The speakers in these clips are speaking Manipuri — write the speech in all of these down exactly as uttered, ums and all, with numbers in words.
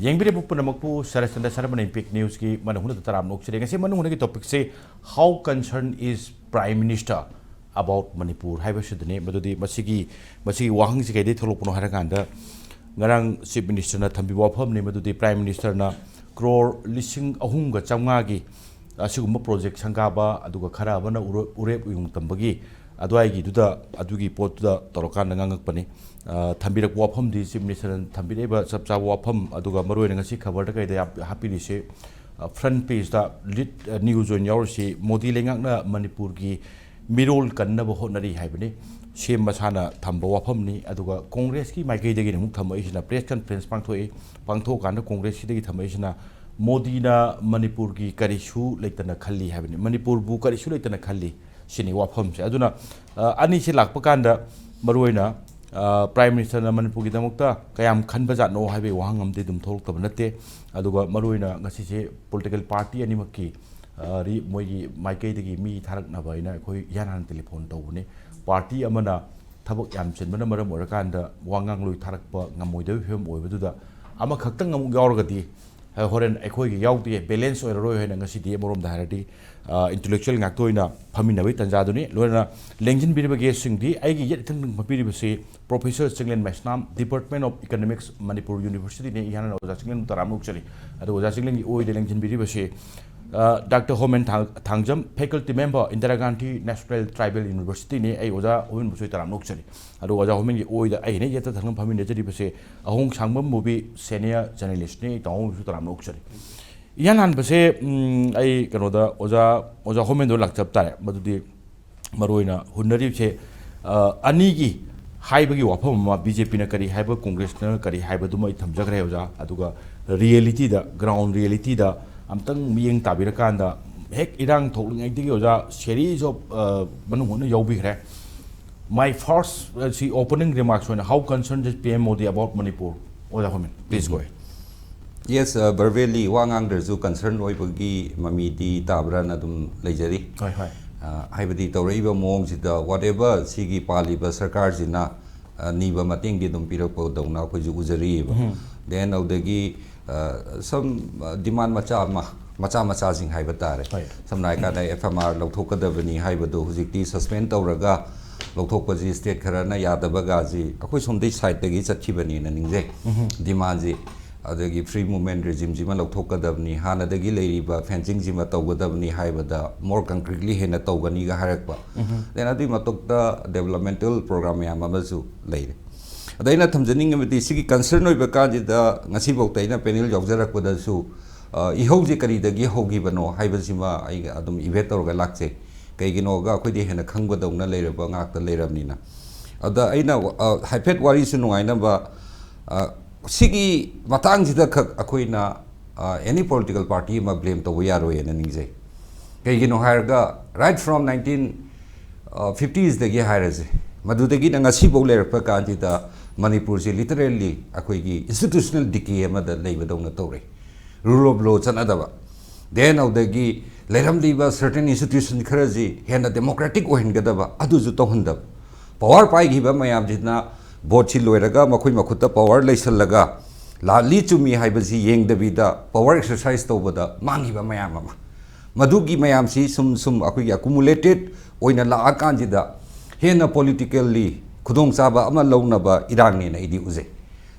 ꯌꯦꯡꯕꯤꯔꯤꯕ ꯄꯨꯝꯅꯃꯛꯄꯨ ꯁꯔꯠꯆꯟꯗ꯭ꯔ ꯁꯔꯃꯅ ꯏꯝꯄꯦꯛ ꯅ꯭ꯌꯨꯁꯀꯤ ꯃꯅꯨꯡ ꯍꯨꯠꯅ ꯇꯔꯥꯝꯅ ꯑꯣꯛꯆꯔꯤ꯫ ꯉꯁꯤ ꯃꯅꯨꯡ ꯍꯨꯠꯅꯒꯤ ꯇꯣꯄꯤꯛꯁꯦ, "How concerned is Prime Minister about Manipur?" ꯍꯥꯏꯕꯁꯤꯗꯅꯤ꯫ ꯃꯗꯨꯗꯤ ꯃꯁꯤꯒꯤ, ꯃꯁꯤꯒꯤ ꯋꯥꯍꯪꯁꯤ ꯀꯩꯗꯩ ꯊꯣꯛꯂꯛꯄꯅꯣ ꯍꯥꯏꯔꯀꯥꯟꯗ, ꯉꯔꯥꯡ ꯆꯤꯐ ꯃꯤꯅꯤꯁꯇꯔꯅ ꯊꯝꯕꯤꯕ ꯋꯥꯐꯝꯅꯤ꯫ ꯃꯗꯨꯗꯤ ꯄ꯭ꯔꯥꯏꯝ ꯃꯤꯅꯤꯁꯇꯔꯅ ꯀ꯭ꯔꯣꯔ ꯂꯤꯁꯤꯡ ꯑꯍꯨꯝꯒ ꯆꯥꯝꯃꯉꯥꯒꯤ ꯑꯁꯤꯒꯨꯝꯕ ꯄ꯭ꯔꯣꯖꯦꯛ ꯁꯪꯒꯥꯕ, ꯑꯗꯨꯒ ꯈꯔ ꯑꯃꯅ ꯎꯔꯦꯞ, ꯎꯔꯦꯞ ꯎꯌꯨꯡ ꯇꯝꯕꯒꯤ ꯑꯗꯨꯋꯥꯏꯒꯤꯗꯨꯗ, ꯑꯗꯨꯒꯤ ꯄꯣꯠꯇꯨꯗ ꯇꯧꯔꯀꯥꯟꯗ ꯉꯥꯡꯉꯛꯄꯅꯤ꯫ ꯑ, ꯊꯝꯕꯤꯔꯛꯄ ꯋꯥꯐꯝꯗꯤ, ꯆꯤꯐ ꯃꯤꯅꯤꯁꯇꯔꯅ ꯊꯝꯕꯤꯔꯛꯏꯕ ꯆꯞ ꯆꯥꯕ ꯋꯥꯐꯝ, ꯑꯗꯨꯒ ꯃꯔꯨꯑꯣꯏꯅ ꯉꯁꯤ ꯈꯕꯔꯗ ꯀꯩꯗ ꯌꯥꯝ ꯍꯥꯞꯄꯤꯔꯤꯁꯦ, ꯑ, ꯐ꯭ꯔꯟ ꯄꯦꯖꯇ ꯂꯤꯗ, ꯑ, ꯅ꯭ꯌꯨꯁ ꯑꯣꯏꯅ ꯌꯥꯎꯔꯤꯁꯤ, "ꯃꯣꯗꯤ ꯂꯩꯉꯥꯛꯅ ꯃꯅꯤꯄꯨꯔꯒꯤ ꯃꯤꯔꯣꯜ ꯀꯟꯅꯕ ꯍꯣꯠꯅꯔꯤ" ꯍꯥꯏꯕꯅꯤ꯫ ꯁꯤ ꯑꯦꯝ ꯃꯁꯥꯅ ꯊꯝꯕ ꯋꯥꯐꯝꯅꯤ꯫ ꯑꯗꯨꯒ ꯀꯣꯡꯒ꯭ꯔꯦꯁꯀꯤ ꯃꯥꯏꯀꯩꯗꯒꯤꯅ ꯑꯃꯨꯛ ꯊꯝꯃꯛꯏꯁꯤꯅ, ꯄ꯭ꯔꯦꯁ ꯀꯟꯐꯔꯦꯟꯁ ꯄꯥꯡꯊꯣꯛꯏ, ꯄꯥꯡꯊꯣꯛꯑꯀꯥꯟꯗ ꯀꯣꯡꯒ꯭ꯔꯦꯁꯀꯤꯗꯒꯤ ꯊꯝꯃꯛꯏꯁꯤꯅ, "ꯃꯣꯗꯤꯅ ꯃꯅꯤꯄꯨꯔꯒꯤ ꯀꯔꯤꯁꯨ ꯂꯩꯇꯅ ꯈꯜꯂꯤ" ꯍꯥꯏꯕꯅꯤ꯫ ꯃꯅꯤꯄꯨꯔꯕꯨ ꯀꯔꯤꯁꯨ ꯂꯩꯇꯅ ꯈꯜꯂꯤ ꯁꯤꯅꯤ ꯋꯥꯐꯝꯁꯦ꯫ ꯑꯗꯨꯅ, ꯑ, ꯑꯅꯤꯁꯦ ꯂꯥꯛꯄ ꯀꯥꯟꯗ, ꯃꯔꯨꯑꯣꯏꯅ, ꯑ, ꯄ꯭ꯔꯥꯏꯝ ꯃꯤꯅꯤꯁꯇꯔꯅ ꯃꯅꯤꯄꯨꯔꯒꯤꯗꯃꯛꯇ ꯀꯌꯥꯝ ꯈꯟꯕꯖꯥꯠꯅꯣ ꯍꯥꯏꯕꯒꯤ ꯋꯥꯍꯪ ꯑꯃꯗꯤ ꯑꯗꯨꯝ ꯊꯣꯛꯂꯛꯇꯕ ꯅꯠꯇꯦ꯫ ꯑꯗꯨꯒ ꯃꯔꯨꯑꯣꯏꯅ ꯉꯁꯤꯁꯦ ꯄꯣꯂꯤꯇꯤꯀꯦꯜ ꯄꯥꯔꯇꯤ ꯑꯅꯤꯃꯛꯀꯤ, ꯑ, ꯔꯤ-, ꯃꯣꯏꯒꯤ ꯃꯥꯏꯀꯩꯗꯒꯤ ꯃꯤ ꯊꯥꯔꯛꯅꯕ ꯍꯥꯏꯅ ꯑꯩꯈꯣꯏ ꯏꯍꯥꯟ ꯍꯥꯟꯅ ꯇꯦꯂꯤꯐꯣꯟ ꯇꯧꯕꯅꯤ꯫ ꯄꯥꯔꯇꯤ ꯑꯃꯅ ꯊꯕꯛ ꯌꯥꯝ ꯆꯤꯟꯕꯅ ꯃꯔꯝ ꯑꯣꯏꯔꯀꯥꯟꯗ ꯋꯥ ꯉꯥꯡꯂꯣꯏ ꯊꯥꯔꯛꯄ ꯉꯝꯃꯣꯏꯗꯕꯒꯤ ꯐꯤꯕꯝ ꯑꯣꯏꯕꯗꯨꯗ, ꯑꯃꯈꯛꯇꯪ ꯑꯃꯨꯛ ꯌꯥꯎꯔꯒꯗꯤ, ꯑ, ꯍꯣꯔꯦꯟ ꯑꯩꯈꯣꯏꯒꯤ ꯌꯥꯎꯗꯦ, ꯕꯦꯂꯦꯟꯁ ꯑꯣꯏꯔꯔꯣꯏ ꯍꯥꯏꯅ ꯉꯁꯤꯗꯤ ꯑꯃꯔꯣꯝꯗ ꯍꯥꯏꯔꯗꯤ, ꯑ, ꯏꯟꯇꯦꯂꯦꯛꯆꯨꯋꯦꯜ ꯉꯥꯛꯇ ꯑꯣꯏꯅ ꯐꯝꯃꯤꯟꯅꯕꯒꯤ ꯇꯥꯟꯖꯥꯗꯨꯅꯤ꯫ ꯂꯣꯏꯅꯅ ꯂꯦꯡꯁꯤꯟꯕꯤꯔꯤꯕ ꯒꯦꯁꯁꯤꯡꯗꯤ, ꯑꯩꯒꯤ ꯌꯦꯠ ꯏꯊꯪ ꯊꯪꯕ ꯐꯝꯕꯤꯔꯤꯕꯁꯤ professor Chinglen Meisnam, Department of Economics, ꯃꯅꯤꯄꯨꯔ ꯌꯨꯅꯤꯚꯔꯁꯤꯇꯤꯅꯤ, ꯏꯍꯥꯟ ꯍꯥꯟꯅ ꯑꯣꯖꯥ ꯆꯤꯡꯂꯦꯟꯕꯨ ꯇꯔꯥꯝꯅ ꯑꯣꯛꯆꯔꯤ꯫ ꯑꯗꯨꯒ ꯑꯣꯖꯥ ꯆꯤꯡꯂꯦꯟꯒꯤ ꯑꯣꯏꯗ ꯂꯦꯡꯁꯤꯟꯕꯤꯔꯤꯕꯁꯤ, ꯑ, ꯗꯥꯛꯇꯔ ꯍꯣꯃꯦꯟ ꯊꯥꯡ-, Thangjam, faculty member, Indira Gandhi National Tribal Universityꯅꯤ, ꯑꯩ ꯑꯣꯖꯥ ꯍꯣꯃꯦꯟꯕꯨꯁꯨ ꯑꯩ ꯇꯔꯥꯝꯅ ꯑꯣꯛꯆꯔꯤ꯫ ꯑꯗꯨꯒ ꯑꯣꯖꯥ ꯍꯣꯃꯦꯟꯒꯤ ꯑꯣꯏꯗ ꯑꯩꯅ ꯌꯦꯠꯇ ꯊꯪꯅ ꯐꯝꯃꯤꯟꯅꯖꯔꯤꯕꯁꯦ ꯑꯍꯣꯡ ꯁꯥꯡꯕꯝ ꯃꯨꯕꯤ, senior journalistꯅꯤ, ꯇꯥꯃꯣꯕꯨꯁꯨ ꯇꯔꯥꯝꯅ ꯑꯣꯛꯆꯔꯤ꯫ ꯏꯍꯥꯟ ꯍꯥꯟꯕꯁꯦ, ꯎꯝ, ꯑꯩ ꯀꯩꯅꯣꯗ, ꯑꯣꯖꯥ, ꯑꯣꯖꯥ ꯍꯣꯃꯦꯟꯗꯣ ꯂꯥꯛꯆꯕ ꯇꯥꯔꯦ꯫ ꯃꯗꯨꯗꯤ ꯃꯔꯨꯑꯣꯏꯅ ꯍꯨꯟꯅꯔꯤꯕꯁꯦ, ꯑ, ꯑꯅꯤꯒꯤ ꯍꯥꯏꯕꯒꯤ ꯋꯥꯐꯝ ꯑꯃ, ꯕꯤ ꯖꯦ ꯄꯤꯅ ꯀꯔꯤ ꯍꯥꯏꯕ, ꯀꯣꯡꯒ꯭ꯔꯦꯁꯅ ꯀꯔꯤ ꯍꯥꯏꯕꯗꯨꯃ ꯑꯩ ꯊꯝꯖꯈ꯭ꯔꯦ, ꯑꯣꯖꯥ꯫ ꯑꯗꯨꯒ ꯔꯤꯌꯦꯂꯤꯇꯤꯗ, ꯒ꯭ꯔꯥꯎꯟ ꯔꯤꯌꯦꯂꯤꯇꯤꯗ ꯑꯝꯇꯪ ꯃꯤꯠꯌꯦꯡ ꯇꯥꯕꯤꯔꯀꯥꯟꯗ, ꯍꯦꯛ ꯏꯔꯥꯡ ꯊꯣꯛꯂꯤꯉꯩꯗꯒꯤ, ꯑꯣꯖꯥ, series of, ꯑ, ꯃꯅꯨꯡ ꯍꯨꯠꯅ ꯌꯥꯎꯕꯤꯈ꯭ꯔꯦ꯫ My first, ꯑ, ꯁꯤ opening remarks ꯑꯣꯏꯅ, "How concerned is P M Modi about Manipur?" ꯑꯣꯖꯥ ꯍꯣꯃꯦꯟ, please go ahead. Yes, uh, verbally ꯋꯥ ꯉꯥꯡꯗ꯭ꯔꯁꯨ concern ꯑꯣꯏꯕꯒꯤ ꯃꯃꯤꯗꯤ ꯇꯥꯕ꯭ꯔꯥꯅ ꯑꯗꯨꯝ ꯂꯩꯖꯔꯤ꯫ ꯍꯣꯏ, ꯍꯣꯏ꯫ ꯑ, ꯍꯥꯏꯕꯗꯤ ꯇꯧꯔꯛꯏꯕ ꯃꯑꯣꯡꯁꯤꯗ, whatever ꯁꯤꯒꯤ ꯄꯥꯜꯂꯤꯕ ꯁꯔꯀꯥꯔꯁꯤꯅ, ꯑ, ꯅꯤꯕ ꯃꯇꯦꯡꯗꯤ ꯑꯗꯨꯝ ꯄꯤꯔꯛꯄꯗꯧꯅ ꯑꯩꯈꯣꯏꯁꯨ ꯎꯖꯔꯤꯑꯕ꯫ ꯎꯝ꯫ Then ꯑꯗꯨꯗꯒꯤ, ꯑ, some, ꯑ, demand ꯃꯆꯥ ꯑꯃ, ꯃꯆꯥ ꯃꯆꯥꯁꯤꯡ ꯍꯥꯏꯕ ꯇꯥꯔꯦ꯫ ꯍꯣꯏ꯫ ꯁꯝꯅ ꯍꯥꯏꯀꯥꯟꯗ F M R ꯂꯧꯊꯣꯛꯀꯗꯕꯅꯤ ꯍꯥꯏꯕꯗꯨ ꯍꯧꯖꯤꯛꯇꯤ suspend ꯇꯧꯔꯒ ꯂꯧꯊꯣꯛꯄꯁꯤ state ꯈꯔꯅ ꯌꯥꯗꯕꯒꯁꯤ ꯑꯩꯈꯣꯏ ꯁꯣꯝꯗꯩ sideꯇꯒꯤ ꯆꯠꯈꯤꯕꯅꯦꯅ ꯅꯤꯡꯖꯩ꯫ ꯎꯝ꯫ Demandꯁꯤ ꯑꯗꯒꯤ free movement regimeꯁꯤꯃ ꯂꯧꯊꯣꯛꯀꯗꯕꯅꯤ, ꯍꯥꯟꯅꯗꯒꯤ ꯂꯩꯔꯤꯕ fencingꯁꯤꯃ ꯇꯧꯒꯗꯕꯅꯤ ꯍꯥꯏꯕꯗ more concretely ꯍꯦꯟꯅ ꯇꯧꯒꯅꯤꯒ ꯍꯥꯏꯔꯛꯄ꯫ ꯎꯝ꯫ Then ꯑꯗꯨꯒꯤ ꯃꯊꯛꯇ developmental program ꯃꯌꯥꯝ ꯑꯃꯁꯨ ꯂꯩꯔꯦ꯫ ꯑꯗ ꯑꯩꯅ ꯊꯝꯖꯅꯤꯡꯉꯤꯕꯗꯤ ꯁꯤꯒꯤ concern ꯑꯣꯏꯕ ꯀꯥꯟꯁꯤꯗ ꯉꯁꯤꯐꯥꯎꯗ ꯑꯩꯅ panel ꯌꯥꯎꯖꯔꯛꯄꯗꯁꯨ, ꯑ, ꯏꯍꯧꯁꯦ ꯀꯔꯤꯗꯒꯤ ꯍꯧꯈꯤꯕꯅꯣ ꯍꯥꯏꯕꯁꯤꯃ ꯑꯩ ꯑꯗꯨꯝ evaluate ꯇꯧꯔꯒ ꯂꯥꯛꯆꯩ꯫ ꯀꯩꯒꯤꯅꯣꯒ ꯑꯩꯈꯣꯏꯗꯤ ꯍꯦꯟꯅ ꯈꯪꯒꯗꯧꯅ ꯂꯩꯔꯕ ꯉꯥꯛꯇ ꯂꯩꯔꯕꯅꯤꯅ꯫ ꯑꯗ ꯑꯩꯅ, ꯑ, ꯍꯥꯏꯐꯦꯠ ꯋꯥꯔꯤꯁꯨ ꯅꯨꯡꯉꯥꯏꯅꯕ, ꯑ, ꯁꯤꯒꯤ ꯃꯇꯥꯡꯁꯤꯗ ꯈꯛ ꯑꯩꯈꯣꯏꯅ, ꯑ, any political party ꯑꯃ blame ꯇꯧꯕ ꯌꯥꯔꯣꯏꯅ ꯅꯤꯡꯖꯩ꯫ ꯀꯩꯒꯤꯅꯣ ꯍꯥꯏꯔꯒ right from nineteen fiftiesꯗꯒꯤ ꯍꯥꯏꯔꯁꯦ, ꯃꯗꯨꯗꯒꯤꯅ ꯉꯁꯤꯐꯥꯎ ꯂꯩꯔꯛꯄ ꯀꯥꯟꯁꯤꯗ ꯃꯅꯤꯄꯨꯔꯁꯤ literally ꯑꯩꯈꯣꯏꯒꯤ institutional decay ꯑꯃꯗ ꯂꯩꯕꯗꯧꯅ ꯇꯧꯔꯦ꯫ Rule of law ꯆꯠꯅꯗꯕ, then ꯑꯗꯨꯗꯒꯤ ꯂꯩꯔꯝꯂꯤꯕ certain institution ꯈꯔꯁꯤ ꯍꯦꯟꯅ democratic ꯑꯣꯏꯍꯟꯒꯗꯕ, ꯑꯗꯨꯁꯨ ꯇꯧꯍꯟꯗꯕ, power ꯄꯥꯏꯈꯤꯕ ꯃꯌꯥꯝꯁꯤꯅ voteꯁꯤ ꯂꯣꯏꯔꯒ ꯃꯈꯣꯏ ꯃꯈꯨꯠꯇ power ꯂꯩꯁꯜꯂꯒ ꯂꯥꯜꯂꯤ ꯆꯨꯝꯃꯤ ꯍꯥꯏꯕꯁꯤ ꯌꯦꯡꯗꯕꯤꯗ power exercise ꯇꯧꯕꯗ ꯃꯥꯡꯈꯤꯕ ꯃꯌꯥꯝ ꯑꯃ, ꯃꯗꯨꯒꯤ ꯃꯌꯥꯝꯁꯤ ꯁꯨꯝ ꯁꯨꯝ ꯑꯩꯈꯣꯏꯒꯤ accumulated ꯑꯣꯏꯅ ꯂꯥꯛꯑꯀꯥꯟꯁꯤꯗ ꯍꯦꯟꯅ politically ꯈꯨꯗꯣꯡꯆꯥꯕ ꯑꯃ ꯂꯧꯅꯕ ꯏꯔꯥꯡꯅꯦꯅ ꯑꯩꯗꯤ ꯎꯖꯩ꯫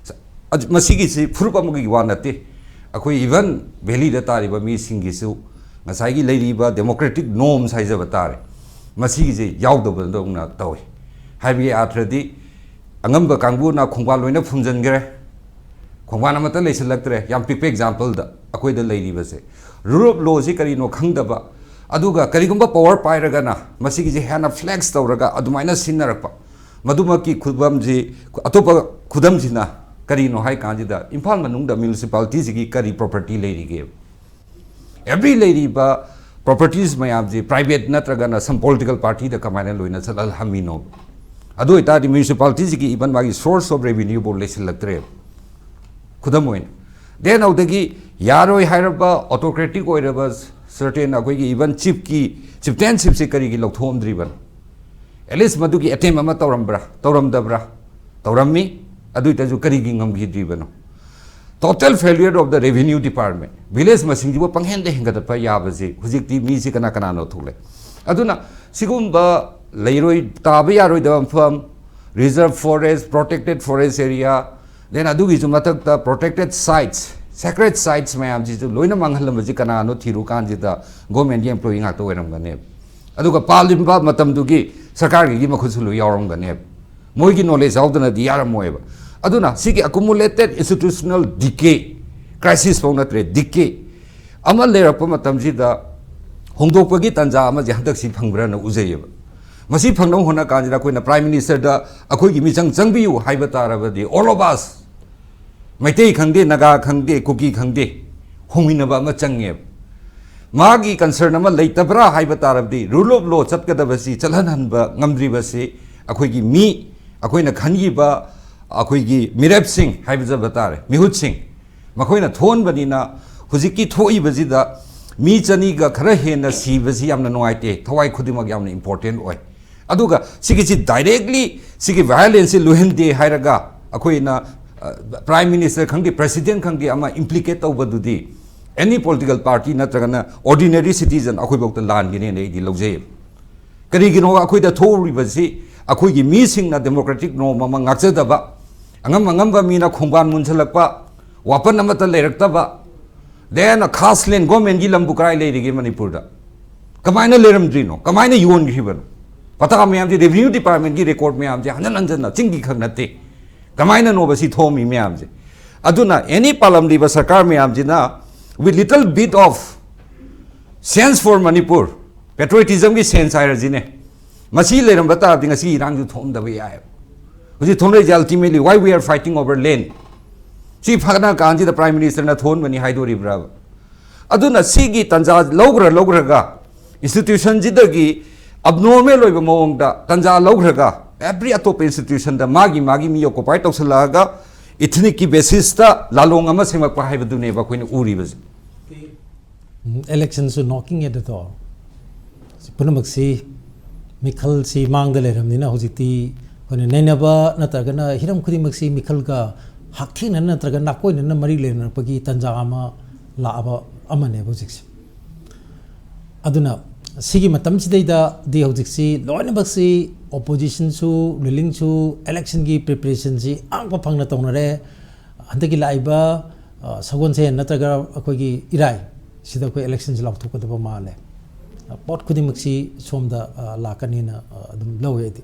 ꯑꯗꯨ, ꯃꯁꯤꯒꯤꯁꯤ ꯐꯨꯔꯨꯞ ꯑꯃꯒꯤ ꯋꯥ ꯅꯠꯇꯦ꯫ ꯑꯩꯈꯣꯏ even valleyꯗ ꯇꯥꯔꯤꯕ ꯃꯤꯁꯤꯡꯒꯤꯁꯨ ꯉꯁꯥꯏꯒꯤ ꯂꯩꯔꯤꯕ democratic norms ꯍꯥꯏꯖꯕ ꯇꯥꯔꯦ, ꯃꯁꯤꯒꯤꯁꯦ ꯌꯥꯎꯗꯕꯗꯧꯅ ꯇꯧꯏ꯫ ꯍꯥꯏꯕꯒꯤ ꯑꯥꯔꯊꯗꯤ ꯑꯉꯝꯕ ꯀꯥꯡꯕꯨꯅ ꯈꯣꯡꯕꯥꯜ ꯂꯣꯏꯅ ꯐꯨꯝꯖꯤꯟꯈ꯭ꯔꯦ, ꯈꯣꯡꯕꯥꯜ ꯑꯃꯠꯇ ꯂꯩꯁꯤꯜꯂꯛꯇ꯭ꯔꯦ꯫ ꯌꯥꯝ ꯄꯤꯛꯄ exampleꯗ ꯑꯩꯈꯣꯏꯗ ꯂꯩꯔꯤꯕꯁꯦ rule of lawꯁꯤ ꯀꯔꯤꯅꯣ ꯈꯪꯗꯕ, ꯑꯗꯨꯒ ꯀꯔꯤꯒꯨꯝꯕ power ꯄꯥꯏꯔꯒꯅ ꯃꯁꯤꯒꯤꯁꯦ ꯍꯦꯟꯅ flex ꯇꯧꯔꯒ ꯑꯗꯨꯃꯥꯏꯅ ꯁꯤꯖꯤꯟꯅꯔꯛꯄ, ꯃꯗꯨꯃꯛꯀꯤ ꯈꯨꯗꯝꯁꯤ, ꯑꯇꯣꯞꯄ ꯈꯨꯗꯝꯁꯤꯅ ꯀꯔꯤꯅꯣ ꯍꯥꯏ ꯀꯥꯟꯁꯤꯗ ꯏꯝꯐꯥꯜ ꯃꯅꯨꯡꯗ municipalityꯁꯤꯒꯤ ꯀꯔꯤ property ꯂꯩꯔꯤꯒꯦ? Every ꯂꯩꯔꯤꯕ properties ꯃꯌꯥꯝꯁꯤ private ꯅꯠꯇ꯭ꯔꯒꯅ some political partyꯗ ꯀꯃꯥꯏꯅ ꯂꯣꯏꯅ ꯆꯠꯍꯜꯍꯝꯃꯤꯅꯣ? ꯑꯗꯨ ꯑꯣꯏꯇꯥꯔꯗꯤ municipalityꯁꯤꯒꯤ even ꯃꯥꯒꯤ source of revenue ꯐꯥꯎ ꯂꯩꯁꯤꯜꯂꯛꯇ꯭ꯔꯦꯕ꯫ ꯈꯨꯗꯝ ꯑꯣꯏꯅ, then ꯑꯗꯨꯗꯒꯤ ꯌꯥꯔꯣꯏ ꯍꯥꯏꯔꯕ autocratic ꯑꯣꯏꯔꯕ certain ꯑꯩꯈꯣꯏꯒꯤ even chiefꯀꯤ chieftainshipꯁꯦ ꯀꯔꯤꯒꯤ ꯂꯧꯊꯣꯛꯑꯝꯗ꯭ꯔꯤꯕꯅꯣ? At least ꯃꯗꯨꯒꯤ attempt ꯑꯃ ꯇꯧꯔꯝꯕ꯭ꯔꯥ, ꯇꯧꯔꯝꯗꯕ꯭ꯔꯥ? ꯇꯧꯔꯝꯃꯤ꯫ ꯑꯗꯨ ꯑꯣꯏꯇꯥꯔꯁꯨ ꯀꯔꯤꯒꯤ ꯉꯝꯈꯤꯗ꯭ꯔꯤꯕꯅꯣ? Total failure of the revenue department. Village ꯃꯁꯤꯡꯁꯤꯕꯨ ꯄꯪꯍꯦꯟꯗ ꯍꯦꯟꯒꯠꯄ ꯌꯥꯕꯁꯤ ꯍꯧꯖꯤꯛꯇꯤ ꯃꯤꯁꯤ ꯀꯅꯥ ꯀꯅꯥꯅꯣ ꯊꯣꯛꯂꯦ꯫ ꯑꯗꯨꯅ ꯁꯤꯒꯨꯝꯕ ꯂꯩꯔꯣꯏ, ꯇꯥꯕ ꯌꯥꯔꯣꯏꯗꯕ ꯃꯐꯝ, reserve forest, protected forest area, then ꯑꯗꯨꯒꯤꯁꯨ ꯃꯊꯛꯇ protected sites, sacred sites ꯃꯌꯥꯝꯁꯤꯁꯨ ꯂꯣꯏꯅ ꯃꯥꯡꯍꯜꯂꯝꯕꯁꯤ ꯀꯅꯥꯅꯣ ꯊꯤꯔꯨꯀꯥꯟꯁꯤꯗ government ꯒꯤ employee ꯉꯥꯛꯇ ꯑꯣꯏꯔꯝꯒꯅꯦꯕ꯫ ꯑꯗꯨꯒ ꯄꯥꯜꯂꯤꯕ ꯃꯇꯝꯗꯨꯒꯤ ꯁꯔꯀꯥꯔꯒꯤ ꯃꯈꯨꯠꯁꯨ ꯂꯣꯏ ꯌꯥꯎꯔꯝꯒꯅꯦꯕ꯫ ꯃꯣꯏꯒꯤ knowledge ꯌꯥꯎꯗꯅꯗꯤ ꯌꯥꯔꯝꯃꯣꯏꯕ꯫ ꯑꯗꯨꯅ ꯁꯤꯒꯤ accumulated institutional decay, crisis ꯐꯥꯎ ꯅꯠꯇ꯭ꯔꯦ, decay ꯑꯃ ꯂꯩꯔꯛꯄ ꯃꯇꯝꯁꯤꯗ ꯍꯣꯡꯗꯣꯛꯄꯒꯤ ꯇꯥꯟꯖꯥ ꯑꯃꯁꯦ ꯍꯟꯗꯛꯁꯤ ꯐꯪꯕ꯭ꯔꯅ ꯎꯖꯩꯌꯦꯕ꯫ ꯃꯁꯤ ꯐꯪꯅꯕ ꯍꯣꯠꯅ ꯀꯥꯟꯁꯤꯗ ꯑꯩꯈꯣꯏꯅ Prime Minister ꯗ ꯑꯩꯈꯣꯏꯒꯤ ꯃꯤꯆꯪ ꯆꯪꯕꯤꯌꯨ ꯍꯥꯏꯕ ꯇꯥꯔꯕꯗꯤ, all of us, ꯃꯩꯇꯩ ꯈꯪꯗꯦ, ꯅꯥꯒꯥ ꯈꯪꯗꯦ, ꯀꯨꯀꯤ ꯈꯪꯗꯦ, ꯍꯣꯡꯃꯤꯟꯅꯕ ꯑꯃ ꯆꯪꯉꯦꯕ꯫ ꯃꯥꯒꯤ concern ꯑꯃ ꯂꯩꯇꯕ꯭ꯔꯥ ꯍꯥꯏꯕ ꯇꯥꯔꯕꯗꯤ, rule of law ꯆꯠꯀꯗꯕꯁꯤ ꯆꯠꯍꯟꯍꯟꯕ ꯉꯝꯗ꯭ꯔꯤꯕꯁꯤ ꯑꯩꯈꯣꯏꯒꯤ ꯃꯤ, ꯑꯩꯈꯣꯏꯅ ꯈꯟꯈꯤꯕ ꯑꯩꯈꯣꯏꯒꯤ ꯃꯤꯔꯦꯞꯁꯤꯡ ꯍꯥꯏꯖꯕ ꯇꯥꯔꯦ, ꯃꯤꯍꯨꯠꯁꯤꯡ, ꯃꯈꯣꯏꯅ ꯊꯣꯛꯍꯟꯕꯅꯤꯅ ꯍꯧꯖꯤꯛꯀꯤ ꯊꯣꯛꯏꯕꯁꯤꯗ ꯃꯤ ꯆꯅꯤꯒ ꯈꯔ ꯍꯦꯟꯅ ꯁꯤꯕꯁꯤ ꯌꯥꯝꯅ ꯅꯨꯡꯉꯥꯏꯇꯦ, ꯊꯋꯥꯏ ꯈꯨꯗꯤꯡꯃꯛ ꯌꯥꯝꯅ important ꯑꯣꯏ꯫ ꯑꯗꯨꯒ ꯁꯤꯒꯤꯁꯤ directly ꯁꯤꯒꯤ violence ꯁꯤ ꯂꯣꯏꯍꯟꯗꯦ ꯍꯥꯏꯔꯒ ꯑꯩꯈꯣꯏꯅ, ꯑ, Prime Minister ꯈꯪꯗꯦ, President ꯈꯪꯗꯦ, ꯑꯃ implicate ꯇꯧꯕꯗꯨꯗꯤ any political party ꯅꯠꯇ꯭ꯔꯒꯅ ordinary citizen ꯑꯩꯈꯣꯏꯐꯥꯎꯗ ꯂꯥꯟꯒꯅꯦꯅ ꯑꯩꯗꯤ ꯂꯧꯖꯩꯌꯦꯕ꯫ ꯀꯔꯤꯒꯤꯅꯣ ꯑꯩꯈꯣꯏꯗ ꯊꯣꯛꯎꯔꯤꯕꯁꯤ ꯑꯩꯈꯣꯏꯒꯤ ꯃꯤꯁꯤꯡꯅ democratic norm ꯑꯃ ꯉꯥꯛꯆꯗꯕ, ꯑꯉꯝ ꯑꯉꯝꯕ ꯃꯤꯅ ꯈꯣꯡꯕꯥꯟ ꯃꯨꯟꯁꯤꯜꯂꯛꯄ, ꯋꯥꯄꯟ ꯑꯃꯠꯇ ꯂꯩꯔꯛꯇꯕ, then caste land, government ꯀꯤ ꯂꯝꯕꯨ ꯀꯔꯥꯏ ꯂꯩꯔꯤꯒꯦ ꯃꯅꯤꯄꯨꯔꯗ? ꯀꯃꯥꯏꯅ ꯂꯩꯔꯝꯗ꯭ꯔꯤꯅꯣ? ꯀꯃꯥꯏꯅ ꯌꯣꯟꯈ꯭ꯔꯤꯕꯅꯣ? ꯄꯇꯥ ꯃꯌꯥꯝꯁꯦ, revenue department ꯀꯤ record ꯃꯌꯥꯝꯁꯦ ꯍꯟꯖꯟ ꯍꯟꯖꯟꯅ, ꯆꯤꯡꯒꯤ ꯈꯛ ꯅꯠꯇꯦ, ꯀꯃꯥꯏꯅꯅꯣꯕ ꯁꯤ ꯊꯣꯛꯑꯝꯃꯤ ꯃꯌꯥꯝꯁꯦ? ꯑꯗꯨꯅ any ꯄꯥꯜꯂꯝꯂꯤꯕ ꯁꯔꯀꯥꯔ ꯃꯌꯥꯝꯁꯤꯅ with little bit of sense for Manipur, patriotism ꯒꯤ sense ꯍꯥꯏꯔꯁꯤꯅꯦ, ꯃꯁꯤ ꯂꯩꯔꯝꯕ ꯇꯥꯔꯗꯤ ꯉꯁꯤ ꯏꯔꯥꯡꯁꯨ ꯊꯣꯛꯑꯝꯗꯕ ꯌꯥꯏꯑꯕ꯫ ꯍꯧꯖꯤꯛ ꯊꯣꯛꯅꯔꯤꯁꯦ ultimately why we are fighting over land꯫ ꯁꯤ ꯐꯅ ꯀꯥꯟꯁꯤꯗ Prime Minister ꯅ ꯊꯣꯛꯍꯟꯕꯅꯤ ꯍꯥꯏꯗꯣꯔꯤꯕ꯭ꯔꯥꯕ? ꯑꯗꯨꯅ ꯁꯤꯒꯤ ꯇꯥꯟꯖꯥ ꯂꯧꯈ꯭ꯔ ꯂꯧꯈ꯭ꯔꯒ institution ꯁꯤꯗꯒꯤ abnormal ꯑꯣꯏꯕ ꯃꯑꯣꯡꯗ ꯇꯥꯟꯖꯥ ꯂꯧꯈ꯭ꯔꯒ every ꯑꯇꯣꯞꯄ institution ꯗ ꯃꯥꯒꯤ ꯃꯥꯒꯤ ꯃꯤ occupy ꯇꯧꯁꯜꯂꯛꯑꯒ ethnic ꯀꯤ basis ꯇ ꯂꯥꯂꯣꯡ ꯑꯃ ꯁꯦꯝꯃꯛꯄ ꯍꯥꯏꯕꯗꯨꯅꯦꯕ ꯑꯩꯈꯣꯏꯅ ꯎꯔꯤꯕꯁꯦ꯫ Election ꯁꯨ knocking at the door꯫ ꯁꯤ ꯄꯨꯝꯅꯃꯛꯁꯤ ꯃꯤꯈꯜꯁꯤ ꯃꯥꯡꯗ ꯂꯩꯔꯕꯅꯤꯅ ꯍꯧꯖꯤꯛꯇꯤ ꯑꯩꯈꯣꯏꯅ ꯅꯩꯅꯕ ꯅꯠꯇ꯭ꯔꯒꯅ ꯍꯤꯔꯝ ꯈꯨꯗꯤꯡꯃꯛꯁꯤ ꯃꯤꯈꯜꯒ ꯍꯛꯊꯦꯡꯅꯅ ꯅꯠꯇ꯭ꯔꯒ ꯅꯥꯀꯣꯏꯅꯅ ꯃꯔꯤ ꯂꯩꯅꯔꯛꯄꯒꯤ ꯇꯥꯟꯖꯥ ꯑꯃ ꯂꯥꯛꯑꯕ ꯑꯃꯅꯦꯕ ꯍꯧꯖꯤꯛꯁꯦ꯫ ꯑꯗꯨꯅ ꯁꯤꯒꯤ ꯃꯇꯝꯁꯤꯗꯩꯗꯗꯤ ꯍꯧꯖꯤꯛꯁꯤ ꯂꯣꯏꯅꯃꯛꯁꯤ, ꯑꯣꯄꯣꯖꯤꯁꯟꯁꯨ, ꯔꯨꯂꯤꯡꯁꯨ, ꯏꯂꯦꯛꯁꯟꯒꯤ ꯄ꯭ꯔꯤꯄꯦꯔꯦꯁꯟꯁꯤ ꯑꯉꯛꯄ ꯐꯪꯅ ꯇꯧꯅꯔꯦ꯫ ꯍꯟꯗꯛꯀꯤ ꯂꯥꯛꯏꯕ, ꯑ, ꯁꯒꯣꯜꯁꯦꯟ ꯅꯠꯇ꯭ꯔꯒ ꯑꯩꯈꯣꯏꯒꯤ ꯏꯔꯥꯏ ꯁꯤꯗ ꯑꯩꯈꯣꯏ ꯏꯂꯦꯛꯁꯟꯁꯤ ꯂꯥꯎꯊꯣꯛꯀꯗꯕ ꯃꯥꯜꯂꯦ꯫ ꯑ, ꯄꯣꯠ ꯈꯨꯗꯤꯡꯃꯛꯁꯤ ꯁꯣꯝꯗ, ꯑ, ꯂꯥꯛꯀꯅꯤꯅ, ꯑ, ꯑꯗꯨꯝ ꯂꯧꯋꯦ ꯑꯩꯗꯤ꯫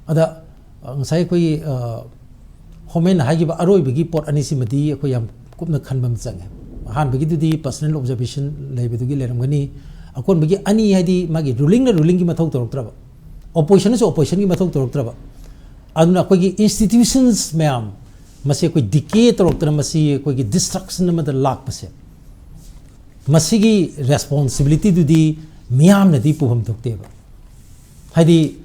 ꯑꯗ, ꯑ, ꯉꯁꯥꯏ ꯑꯩꯈꯣꯏꯒꯤ, ꯑ, ꯍꯣꯃꯦꯟꯅ ꯍꯥꯏꯈꯤꯕ ꯑꯔꯣꯏꯕꯒꯤ ꯄꯣꯠ ꯑꯅꯤꯁꯤꯃꯗꯤ ꯑꯩꯈꯣꯏ ꯌꯥꯝ ꯀꯨꯞꯅ ꯈꯟꯕ ꯑꯃ ꯆꯪꯉꯦ꯫ ꯑꯍꯥꯟꯕꯒꯤꯗꯨꯗꯤ personal observation ꯂꯩꯕꯗꯨꯒꯤ ꯂꯩꯔꯝꯒꯅꯤ꯫ ꯑꯀꯣꯟꯕꯒꯤ ꯑꯅꯤ ꯍꯥꯏꯗꯤ ꯃꯥꯒꯤ ꯔꯨꯂꯤꯡꯅ ꯔꯨꯂꯤꯡꯒꯤ ꯃꯊꯧ ꯇꯧꯔꯛꯇ꯭ꯔꯕ, ꯑꯣꯄꯣꯖꯤꯁꯟꯅꯁꯨ ꯑꯣꯄꯣꯖꯤꯁꯟꯒꯤ ꯃꯊꯧ ꯇꯧꯔꯛꯇ꯭ꯔꯕ, ꯑꯗꯨꯅ ꯑꯩꯈꯣꯏꯒꯤ institutions ꯃꯌꯥꯝ ꯃꯁꯤ ꯑꯩꯈꯣꯏ decay ꯇꯧꯔꯛꯇꯅ ꯃꯁꯤ ꯑꯩꯈꯣꯏꯒꯤ destruction ꯑꯃꯗ ꯂꯥꯛꯄꯁꯦ, ꯃꯁꯤꯒꯤ responsibilityꯗꯨꯗꯤ ꯃꯤꯌꯥꯝꯅꯗꯤ ꯄꯨꯐꯝ ꯊꯣꯛꯇꯦꯕ꯫ ꯍꯥꯏꯗꯤ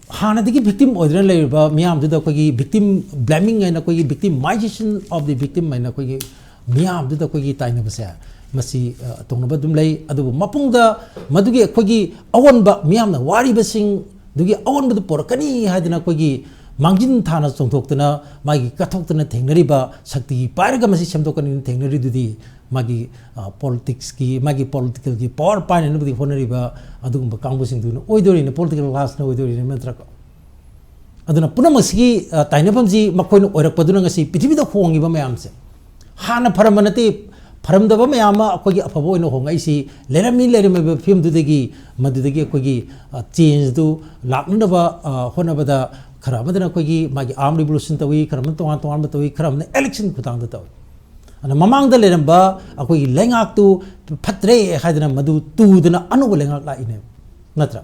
ꯍꯥꯟꯅꯗꯒꯤ victim ꯑꯣꯏꯗꯨꯅ ꯂꯩꯔꯤꯕ ꯃꯤꯌꯥꯝꯗꯨꯗ ꯑꯩꯈꯣꯏꯒꯤ victim blaming ꯍꯥꯏꯅ, ꯑꯩꯈꯣꯏꯒꯤ victimization of the victim ꯍꯥꯏꯅ ꯑꯩꯈꯣꯏꯒꯤ ꯃꯤꯌꯥꯝꯗꯨꯗ ꯑꯩꯈꯣꯏꯒꯤ ꯇꯥꯏꯅꯕꯁꯦ, ꯃꯁꯤ, ꯑ, ꯇꯧꯅꯕ ꯑꯗꯨꯝ ꯂꯩ꯫ ꯑꯗꯨꯕꯨ ꯃꯄꯨꯡꯗ ꯃꯗꯨꯒꯤ ꯑꯩꯈꯣꯏꯒꯤ ꯑꯑꯣꯟꯕ, ꯃꯤꯌꯥꯝꯅ ꯋꯥꯔꯤꯕꯁꯤꯡꯗꯨꯒꯤ ꯑꯑꯣꯟꯕꯗꯨ ꯄꯨꯔꯛꯀꯅꯤ ꯍꯥꯏꯗꯅ ꯑꯩꯈꯣꯏꯒꯤ ꯃꯥꯡꯖꯤꯟ ꯊꯥꯅ ꯆꯣꯡꯊꯣꯛꯇꯅ ꯃꯥꯒꯤ ꯀꯠꯊꯣꯛꯇꯅ ꯊꯦꯡꯅꯔꯤꯕ ꯁꯛꯇꯤ ꯄꯥꯏꯔꯒ ꯃꯁꯤ ꯁꯦꯝꯗꯣꯛꯀꯅꯤꯅ ꯊꯦꯡꯅꯔꯤꯗꯨꯗꯤ ꯃꯥꯒꯤ, ꯑ, politicsꯀꯤ, ꯃꯥꯒꯤ politicalꯒꯤ power ꯄꯥꯏꯅꯅꯕꯒꯤ ꯍꯣꯠꯅꯔꯤꯕ ꯑꯗꯨꯒꯨꯝꯕ ꯀꯥꯡꯕꯨꯁꯤꯡꯗꯨꯅ ꯑꯣꯏꯗꯣꯔꯤꯅꯦ, political classꯅ ꯑꯣꯏꯗꯣꯔꯤꯅꯦ, ꯅꯠꯇ꯭ꯔꯀꯣ? ꯑꯗꯨꯅ ꯄꯨꯝꯅꯃꯛꯁꯤꯒꯤ, ꯑ, ꯇꯥꯏꯅꯐꯝꯁꯤ ꯃꯈꯣꯏꯅ ꯑꯣꯏꯔꯛꯄꯗꯨꯅ ꯉꯁꯤ ꯄ꯭ꯔꯤꯊꯤꯕꯤꯗ ꯍꯣꯡꯉꯤꯕ ꯃꯌꯥꯝꯁꯦ꯫ ꯍꯥꯟꯅ ꯐꯔꯝꯕ ꯅꯠꯇꯦ, ꯐꯔꯝꯗꯕ ꯃꯌꯥꯝ ꯑꯃ ꯑꯩꯈꯣꯏꯒꯤ ꯑꯐꯕ ꯑꯣꯏꯅ ꯍꯣꯡꯉꯛꯏꯁꯤ ꯂꯩꯔꯝꯃꯤ, ꯂꯩꯔꯝꯃꯤꯕ ꯐꯤꯕꯝꯗꯨꯗꯒꯤ, ꯃꯗꯨꯗꯒꯤ ꯑꯩꯈꯣꯏꯒꯤ, ꯑ, changeꯗꯨ ꯂꯥꯛꯅꯅꯕ, ꯑ, ꯍꯣꯠꯅꯕꯗ ꯈꯔ ꯑꯃꯗꯅ ꯑꯩꯈꯣꯏꯒꯤ ꯃꯥꯒꯤ armed revolution ꯇꯧꯏ, ꯈꯔ ꯑꯃꯅ ꯇꯣꯉꯥꯟ ꯇꯣꯉꯥꯟꯕ ꯇꯧꯏ, ꯈꯔ ꯑꯃꯅ election ꯈꯨꯠꯊꯥꯡꯗ ꯇꯧꯏ꯫ ꯑꯗꯨꯅ ꯃꯃꯥꯡꯗ ꯂꯩꯔꯝꯕ ꯑꯩꯈꯣꯏꯒꯤ ꯂꯩꯉꯥꯛꯇꯨ ꯐꯠꯇ꯭ꯔꯦ ꯍꯥꯏꯗꯅ ꯃꯗꯨ ꯇꯨꯗꯅ ꯑꯅꯧꯕ ꯂꯩꯉꯥꯛ ꯂꯥꯛꯏꯅꯦꯕ, ꯅꯠꯇ꯭ꯔꯥ?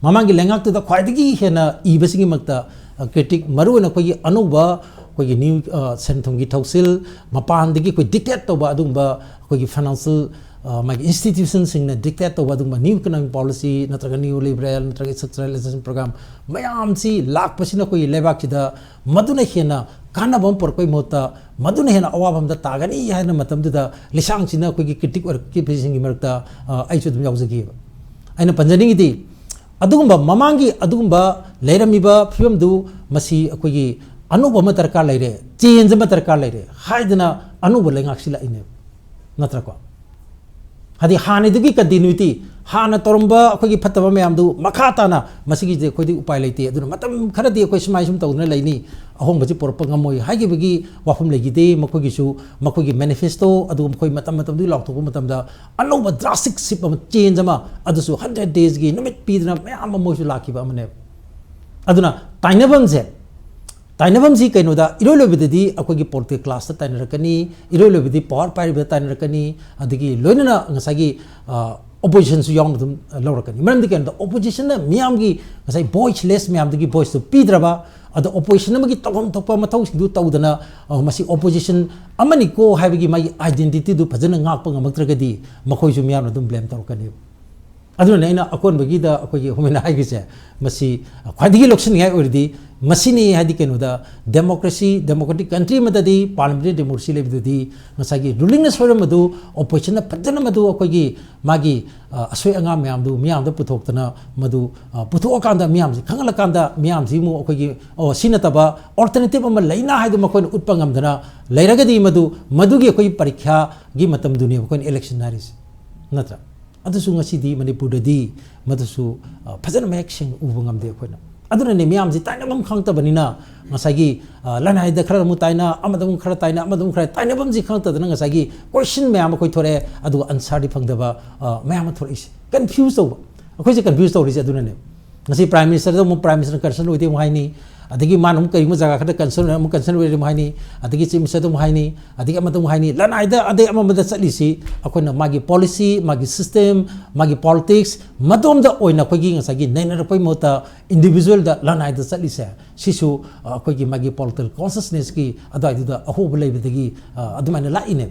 ꯃꯃꯥꯡꯒꯤ ꯂꯩꯉꯥꯛꯇꯨꯗ ꯈ꯭ꯋꯥꯏꯗꯒꯤ ꯍꯦꯟꯅ ꯏꯕꯁꯤꯡꯒꯤ ꯃꯔꯛꯇ, ꯑ, critic, ꯃꯔꯨꯑꯣꯏꯅ ꯑꯩꯈꯣꯏꯒꯤ ꯑꯅꯧꯕ, ꯑꯩꯈꯣꯏꯒꯤ new, ꯑ, ꯁꯦꯟ ꯊꯨꯝꯒꯤ ꯊꯧꯁꯤꯜ, ꯃꯄꯥꯟꯗꯒꯤ ꯑꯩꯈꯣꯏ dictate ꯇꯧꯕ ꯑꯗꯨꯒꯨꯝꯕ ꯑꯩꯈꯣꯏꯒꯤ financial, ꯑ, ꯃꯥꯒꯤ institutionꯁꯤꯡꯅ dictate ꯇꯧꯕ ꯑꯗꯨꯒꯨꯝꯕ new economic policy ꯅꯠꯇ꯭ꯔꯒ new liberal ꯅꯠꯇ꯭ꯔꯒ structuralization program ꯃꯌꯥꯝꯁꯤ ꯂꯥꯛꯄꯁꯤꯅ ꯑꯩꯈꯣꯏꯒꯤ ꯂꯩꯕꯥꯛꯁꯤꯗ ꯃꯗꯨꯅ ꯍꯦꯟꯅ ꯀꯥꯟꯅꯕ ꯑꯃ ꯄꯨꯔꯛꯄꯒꯤ ꯃꯍꯨꯠꯇ ꯃꯗꯨꯅ ꯍꯦꯟꯅ ꯑꯋꯥꯕ ꯑꯃꯗ ꯇꯥꯒꯅꯤ ꯍꯥꯏꯅ ꯃꯇꯝꯗꯨꯗ ꯂꯤꯁꯥꯡꯁꯤꯟꯅ ꯑꯩꯈꯣꯏꯒꯤ critic ꯑꯣꯏꯔꯛꯈꯤꯕꯁꯤꯡꯒꯤ ꯃꯔꯛꯇ, ꯑ, ꯑꯩꯁꯨ ꯑꯗꯨꯝ ꯌꯥꯎꯖꯈꯤꯑꯕ꯫ ꯑꯩꯅ ꯄꯟꯖꯅꯤꯡꯉꯤꯗꯤ, ꯑꯗꯨꯒꯨꯝꯕ ꯃꯃꯥꯡꯒꯤ ꯑꯗꯨꯒꯨꯝꯕ ꯂꯩꯔꯝꯃꯤꯕ ꯐꯤꯕꯝꯗꯨ ꯃꯁꯤ ꯑꯩꯈꯣꯏꯒꯤ ꯑꯅꯧꯕ ꯑꯃ ꯗꯔꯀꯥꯔ ꯂꯩꯔꯦ, ꯆꯦꯟꯖ ꯑꯃ ꯗꯔꯀꯥꯔ ꯂꯩꯔꯦ ꯍꯥꯏꯗꯅ ꯑꯅꯧꯕ ꯂꯩꯉꯥꯛꯁꯤ ꯂꯥꯛꯏꯅꯦꯕ, ꯅꯠꯇ꯭ꯔꯀꯣ? ꯍꯥꯏꯗꯤ ꯍꯥꯟꯅꯗꯨꯒꯤ ꯀꯟꯇꯤꯅ꯭ꯌꯨꯇꯤ, ꯍꯥꯟꯅ ꯇꯧꯔꯝꯕ ꯑꯩꯈꯣꯏꯒꯤ ꯐꯠꯇꯕ ꯃꯌꯥꯝꯗꯨ ꯃꯈꯥ ꯇꯥꯅ ꯃꯁꯤꯒꯤꯁꯦ ꯑꯩꯈꯣꯏꯗꯤ ꯎꯄꯥꯏ ꯂꯩꯇꯦ꯫ ꯑꯗꯨꯅ ꯃꯇꯝ ꯈꯔꯗꯤ ꯑꯩꯈꯣꯏ ꯁꯨꯃꯥꯏ ꯁꯨꯝ ꯇꯧꯗꯨꯅ ꯂꯩꯅꯤ, ꯑꯍꯣꯡꯕꯁꯤ ꯄꯨꯔꯛꯄ ꯉꯝꯃꯣꯏ ꯍꯥꯏꯈꯤꯕꯒꯤ ꯋꯥꯐꯝ ꯂꯩꯈꯤꯗꯦ꯫ ꯃꯈꯣꯏꯒꯤꯁꯨ ꯃꯈꯣꯏꯒꯤ ꯃꯦꯅꯤꯐꯦꯁꯇꯣ ꯑꯗꯨꯒ ꯃꯈꯣꯏ ꯃꯇꯝ ꯃꯇꯝꯗꯨꯒꯤ ꯂꯥꯎꯊꯣꯛꯄ ꯃꯇꯝꯗ ꯑꯅꯧꯕ ꯗ꯭ꯔꯥꯁꯇꯤꯛ ꯁꯤꯞ ꯑꯃ, ꯆꯦꯟꯖ ꯑꯃ, ꯑꯗꯨꯁꯨ ꯍꯟꯗ꯭ꯔꯦꯠ ꯗꯦꯖꯒꯤ ꯅꯨꯃꯤꯠ ꯄꯤꯗꯅ ꯃꯌꯥꯝ ꯑꯃ ꯃꯣꯏꯁꯨ ꯂꯥꯛꯈꯤꯕ ꯑꯃꯅꯦꯕ꯫ ꯑꯗꯨꯅ ꯇꯥꯏꯅꯐꯝꯁꯦ, ꯇꯥꯏꯅꯐꯝꯁꯤ ꯀꯩꯅꯣꯗ, ꯏꯔꯣꯏ ꯂꯣꯏꯕꯗꯗꯤ ꯑꯩꯈꯣꯏꯒꯤ ꯄꯣꯂꯤꯇꯤꯀꯦꯜ ꯀ꯭ꯂꯥꯁꯇ ꯇꯥꯏꯅꯔꯛꯀꯅꯤ, ꯏꯔꯣꯏ ꯂꯣꯏꯕꯗꯤ ꯄꯋꯥꯔ ꯄꯥꯏꯔꯤꯕꯗ ꯇꯥꯏꯅꯔꯛꯀꯅꯤ, ꯑꯗꯒꯤ ꯂꯣꯏꯅꯅ ꯉꯁꯥꯏꯒꯤ ꯑꯣꯄꯣꯖꯤꯁꯟꯁꯨ ꯌꯥꯎꯅ ꯑꯗꯨꯝ ꯂꯧꯔꯛꯀꯅꯤ꯫ ꯃꯔꯝꯗꯤ ꯀꯩꯅꯣꯗ, ꯑꯣꯄꯣꯖꯤꯁꯟꯅ ꯃꯤꯌꯥꯝꯒꯤ ꯉꯁꯥꯏ ꯚꯣꯏꯁꯂꯦꯁ ꯃꯌꯥꯝꯗꯨꯒꯤ ꯚꯣꯏꯁꯇꯨ ꯄꯤꯗ꯭ꯔꯕ, ꯑꯗꯣ ꯑꯣꯄꯣꯖꯤꯁꯟ ꯑꯃꯒꯤ ꯇꯧꯐꯝ ꯊꯣꯛꯄ ꯃꯊꯧꯁꯤꯡꯗꯨ ꯇꯧꯗꯅ, ꯑ, ꯃꯁꯤ ꯑꯣꯄꯣꯖꯤꯁꯟ ꯑꯃꯅꯤꯀꯣ ꯍꯥꯏꯕꯒꯤ ꯃꯥꯒꯤ ꯑꯥꯏꯗꯦꯟꯇꯤꯇꯤꯗꯨ ꯐꯖꯅ ꯉꯥꯛꯄ ꯉꯝꯃꯛꯇ꯭ꯔꯒꯗꯤ ꯃꯈꯣꯏꯁꯨ ꯃꯤꯌꯥꯝꯅ ꯑꯗꯨꯝ ꯕ꯭ꯂꯦꯝ ꯇꯧꯔꯛꯀꯅꯦꯕ꯫ ꯑꯗꯨꯅꯅꯦ ꯑꯩꯅ ꯑꯀꯣꯟꯕꯒꯤꯗ ꯑꯩꯈꯣꯏꯒꯤ ꯍꯨꯃꯦꯟꯅ ꯍꯥꯏꯒꯤꯁꯦ, ꯃꯁꯤ ꯈ꯭ꯋꯥꯏꯗꯒꯤ ꯂꯧꯁꯤꯟꯅꯤꯡꯉꯥꯏ ꯑꯣꯏꯔꯤꯗꯤ ꯃꯁꯤꯅꯤ꯫ ꯍꯥꯏꯗꯤ ꯀꯩꯅꯣꯗ, ꯗꯦꯃꯣꯀ꯭ꯔꯦꯁꯤ, ꯗꯦꯃꯣꯀ꯭ꯔꯦꯇꯤꯛ ꯀꯟꯇ꯭ꯔꯤ ꯑꯃꯗꯗꯤ, ꯄꯥꯔꯂꯤꯌꯥꯃꯦꯟꯇꯔꯤ ꯗꯦꯃꯣꯀ꯭ꯔꯦꯁꯤ ꯂꯩꯕꯗꯗꯤ ꯉꯁꯥꯏꯒꯤ ꯔꯨꯂꯤꯡꯅ ꯁꯣꯏꯔꯝꯕꯗꯨ ꯑꯣꯄꯣꯖꯤꯁꯟꯅ ꯐꯖꯅ ꯃꯗꯨ ꯑꯩꯈꯣꯏꯒꯤ ꯃꯥꯒꯤ, ꯑ, ꯑꯁꯣꯏ ꯑꯉꯥꯝ ꯃꯌꯥꯝꯗꯨ ꯃꯤꯌꯥꯝꯗ ꯄꯨꯊꯣꯛꯇꯅ ꯃꯗꯨ, ꯑ, ꯄꯨꯊꯣꯛꯑꯀꯥꯟꯗ ꯃꯤꯌꯥꯝꯁꯤ ꯈꯪꯍꯜꯂꯀꯥꯟꯗ ꯃꯤꯌꯥꯝꯁꯤ ꯑꯃꯨꯛ ꯑꯩꯈꯣꯏꯒꯤ, ꯑꯣ, ꯁꯤ ꯅꯠꯇꯕ ꯑꯣꯜꯇꯔꯅꯦꯇꯤꯞ ꯑꯃ ꯂꯩꯅ ꯍꯥꯏꯗꯨ ꯃꯈꯣꯏꯅ ꯎꯠꯄ ꯉꯝꯗꯅ ꯂꯩꯔꯒꯗꯤ ꯃꯗꯨ, ꯃꯗꯨꯒꯤ ꯑꯩꯈꯣꯏꯒꯤ ꯄꯔꯤꯈ꯭ꯌꯥꯒꯤ ꯃꯇꯝꯗꯨꯅꯦꯕ ꯑꯩꯈꯣꯏꯅ ꯏꯂꯦꯛꯁꯟ ꯍꯥꯏꯔꯤꯁꯦ, ꯅꯠꯇ꯭ꯔꯥ? ꯑꯗꯨꯁꯨ ꯉꯁꯤꯗꯤ ꯃꯅꯤꯄꯨꯔꯗꯗꯤ ꯃꯗꯨꯁꯨ, ꯑ, ꯐꯖꯅ ꯃꯌꯦꯛ ꯁꯦꯡꯅ ꯎꯕ ꯉꯝꯗꯦ ꯑꯩꯈꯣꯏꯅ꯫ ꯑꯗꯨꯅꯅꯦ ꯃꯤꯌꯥꯝꯁꯤ ꯇꯥꯏꯅꯐꯝ ꯈꯪꯗꯕꯅꯤꯅ ꯉꯁꯥꯏꯒꯤ, ꯑ, ꯂꯅꯥꯏꯗ ꯈꯔ ꯑꯃꯨꯛ ꯇꯥꯏꯅ, ꯑꯃꯗ ꯑꯃꯨꯛ ꯈꯔ ꯇꯥꯏꯅ, ꯑꯃꯗ ꯑꯃꯨꯛ ꯈꯔ ꯇꯥꯏꯅꯐꯝꯁꯤ ꯈꯪꯗꯗꯅ ꯉꯁꯥꯏꯒꯤ ꯀꯣꯏꯁꯟ ꯃꯌꯥꯝ ꯑꯩꯈꯣꯏ ꯊꯣꯔꯛꯑꯦ, ꯑꯗꯨꯒ ꯑꯟꯁꯥꯔꯗꯤ ꯐꯪꯗꯕ, ꯑ, ꯃꯌꯥꯝ ꯑꯃ ꯊꯣꯔꯛꯏꯁꯦ꯫ ꯀꯟꯐ꯭ꯌꯨꯁ ꯇꯧꯕ, ꯑꯩꯈꯣꯏꯁꯦ ꯀꯟꯐ꯭ꯌꯨꯁ ꯇꯧꯔꯤꯁꯦ ꯑꯗꯨꯅꯅꯦ꯫ ꯉꯁꯤ ꯄ꯭ꯔꯥꯏꯝ ꯃꯤꯅꯤꯁꯇꯔꯗ ꯑꯃꯨꯛ ꯄ꯭ꯔꯥꯏꯝ ꯃꯤꯅꯤꯁꯇꯔꯅ ꯀꯟꯁꯔꯟ ꯑꯣꯏꯗꯦ ꯑꯃꯨꯛ ꯍꯥꯏꯅꯤ, ꯑꯗꯒꯤ ꯃꯥꯅ ꯑꯃꯨꯛ ꯀꯔꯤꯒꯨꯝꯕ ꯖꯒꯥ ꯈꯔꯗ ꯀꯟꯁꯔꯟ ꯑꯣꯏꯔꯦ, ꯑꯃꯨꯛ ꯀꯟꯁꯔꯟ ꯑꯣꯏꯔꯦ ꯑꯃꯨꯛ ꯍꯥꯏꯅꯤ, ꯑꯗꯒꯤ ꯆꯤꯐ ꯃꯤꯅꯤꯁꯇꯔꯗ ꯑꯃꯨꯛ ꯍꯥꯏꯅꯤ, ꯑꯗꯒꯤ ꯑꯃꯗ ꯑꯃꯨꯛ ꯍꯥꯏꯅꯤ, ꯂꯅꯥꯏꯗ ꯑꯗꯩ ꯑꯃꯃꯗ ꯆꯠꯂꯤꯁꯤ ꯑꯩꯈꯣꯏꯅ ꯃꯥꯒꯤ ꯄꯣꯂꯤꯁꯤ, ꯃꯥꯒꯤ ꯁꯤꯁꯇꯦꯝ, ꯃꯥꯒꯤ ꯄꯣꯂꯤꯇꯤꯛꯁ, ꯃꯗꯣꯝꯗ ꯑꯣꯏꯅ ꯑꯩꯈꯣꯏꯒꯤ ꯉꯁꯥꯏꯒꯤ ꯅꯩꯅꯔꯛꯄꯒꯤ ꯃꯍꯨꯠꯇ ꯏꯟꯗꯤꯕꯤꯖꯨꯋꯦꯜꯗ ꯂꯅꯥꯏꯗ ꯆꯠꯂꯤꯁꯦ, ꯁꯤꯁꯨ, ꯑ, ꯑꯩꯈꯣꯏꯒꯤ ꯃꯥꯒꯤ ꯄꯣꯂꯤꯇꯤꯀꯦꯜ ꯀꯣꯟꯁꯤꯌꯁꯅꯦꯁꯀꯤ ꯑꯗꯨꯋꯥꯏꯗꯨꯗ ꯑꯍꯣꯕ ꯂꯩꯕꯗꯒꯤ, ꯑ, ꯑꯗꯨꯃꯥꯏꯅ ꯂꯥꯛꯏꯅꯦ꯫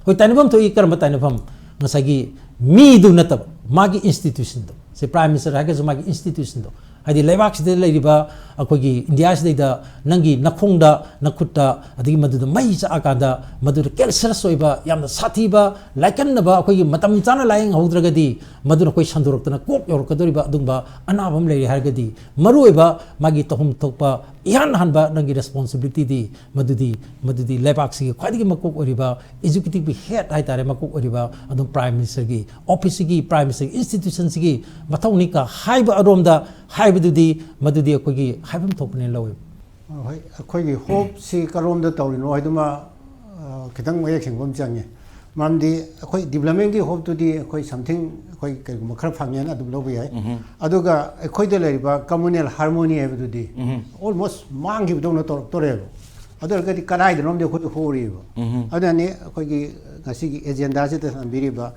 ꯍꯣꯏ, ꯇꯥꯏꯅꯐꯝ ꯊꯣꯛꯏ꯫ ꯀꯔꯝꯕ ꯇꯥꯏꯅꯐꯝ? ꯉꯁꯥꯏꯒꯤ ꯃꯤꯗꯨ ꯅꯠꯇꯕ, ꯃꯥꯒꯤ ꯏꯟꯁꯇꯤꯇ꯭ꯌꯨꯁꯟꯗꯣ, ꯁꯤ ꯄ꯭ꯔꯥꯏꯝ ꯃꯤꯅꯤꯁꯇꯔ ꯍꯥꯏꯔꯒꯁꯨ ꯃꯥꯒꯤ ꯏꯟꯁꯇꯤꯇ꯭ꯌꯨꯁꯟꯗꯣ, ꯍꯥꯏꯗꯤ ꯂꯩꯕꯥꯛꯁꯤꯗ ꯂꯩꯔꯤꯕ ꯑꯩꯈꯣꯏꯒꯤ ꯏꯟꯗꯤꯌꯥꯁꯤꯗꯩꯗ ꯅꯪꯒꯤ ꯅꯈꯣꯡꯗ, ꯅꯈꯨꯠꯇ, ꯑꯗꯒꯤ ꯃꯗꯨꯗ ꯃꯩ ꯆꯥꯛꯑꯀꯥꯟꯗ ꯃꯗꯨꯗ ꯀꯦꯟꯁꯔꯁ ꯑꯣꯏꯕ, ꯌꯥꯝꯅ ꯁꯥꯊꯤꯕ, ꯂꯥꯏꯀꯟꯅꯕ, ꯑꯩꯈꯣꯏꯒꯤ ꯃꯇꯝ ꯆꯥꯅ ꯂꯥꯌꯦꯡꯍꯧꯗ꯭ꯔꯒꯗꯤ ꯃꯗꯨꯅ ꯑꯩꯈꯣꯏ ꯁꯟꯗꯣꯔꯛꯇꯅ ꯀꯣꯛ ꯌꯧꯔꯛꯀꯗꯧꯔꯤꯕ ꯑꯗꯨꯒꯨꯝꯕ ꯑꯅꯥꯕ ꯑꯃ ꯂꯩꯔꯦ ꯍꯥꯏꯔꯒꯗꯤ, ꯃꯔꯨꯑꯣꯏꯕ ꯃꯥꯒꯤ ꯇꯧꯐꯝ ꯊꯣꯛꯄ ꯏꯍꯥꯟ ꯍꯥꯟꯕ ꯅꯪꯒꯤ ꯔꯦꯁꯄꯣꯟꯁꯤꯕꯤꯂꯤꯇꯤꯗꯤ ꯃꯗꯨꯗꯤ, ꯃꯗꯨꯗꯤ ꯂꯩꯕꯥꯛꯁꯤꯒꯤ ꯈ꯭ꯋꯥꯏꯗꯒꯤ ꯃꯀꯣꯛ ꯑꯣꯏꯔꯤꯕ, ꯑꯦꯛꯖꯤꯀ꯭ꯌꯨꯇꯤꯚꯀꯤ ꯍꯦꯗ ꯍꯥꯏꯇꯥꯔꯦ, ꯃꯀꯣꯛ ꯑꯣꯏꯔꯤꯕ ꯑꯗꯨꯝ ꯄ꯭ꯔꯥꯏꯝ ꯃꯤꯅꯤꯁꯇꯔꯒꯤ ꯑꯣꯐꯤꯁꯁꯤꯒꯤ, ꯄ꯭ꯔꯥꯏꯝ ꯃꯤꯅꯤꯁꯇꯔꯒꯤ ꯏꯟꯁꯇꯤꯇ꯭ꯌꯨꯁꯟꯁꯤꯒꯤ ꯃꯊꯧꯅꯤ ꯀ ꯍꯥꯏꯕ ꯑꯔꯣꯝꯗ ꯍꯥꯏꯕꯗꯨꯗꯤ, ꯃꯗꯨꯗꯤ ꯑꯩꯈꯣꯏꯒꯤ ꯍꯥꯏꯐꯝ ꯊꯣꯛꯄꯅꯦꯅ ꯂꯧꯋꯤ꯫ ꯍꯣꯏ, ꯑꯩꯈꯣꯏꯒꯤ ꯍꯣꯞꯁꯤ ꯀꯔꯣꯝꯗ ꯇꯧꯔꯤꯅꯣ ꯍꯥꯏꯗꯨꯃ, ꯑ, ꯈꯤꯇꯪ ꯃꯌꯦꯛ ꯁꯦꯡꯕ ꯑꯃ ꯆꯪꯉꯦ꯫ ꯃꯔꯝꯗꯤ ꯑꯩꯈꯣꯏ ꯗꯤꯕ꯭ꯂꯞꯃꯦꯟꯒꯤ ꯍꯣꯞꯇꯨꯗꯤ ꯑꯩꯈꯣꯏ ꯁꯝꯊꯤꯡ ꯑꯩꯈꯣꯏ ꯀꯔꯤꯒꯨꯝꯕ ꯈꯔ ꯐꯪꯉꯦꯅ ꯑꯗꯨꯝ ꯂꯧꯕ ꯌꯥꯏ꯫ ꯑꯗꯨꯒ ꯑꯩꯈꯣꯏꯗ ꯂꯩꯔꯤꯕ ꯀꯝꯃꯨꯅꯦꯜ ꯍꯥꯔꯃꯣꯅꯤ ꯍꯥꯏꯕꯗꯨꯗꯤ ꯑꯣꯜꯃꯣꯁ ꯃꯥꯡꯈꯤꯕꯗꯧꯅ ꯇꯧꯔꯛꯇꯣꯔꯦꯕ꯫ ꯑꯗꯨ ꯑꯣꯏꯔꯒꯗꯤ ꯀꯗꯥꯏꯗꯅꯣꯝꯗꯤ ꯑꯩꯈꯣꯏ ꯍꯧꯔꯤꯕ꯫ ꯑꯗꯨꯅꯅꯤ ꯑꯩꯈꯣꯏꯒꯤ ꯉꯁꯤꯒꯤ ꯑꯦꯖꯦꯟꯗꯥꯁꯤꯗ ꯊꯝꯕꯤꯔꯤꯕ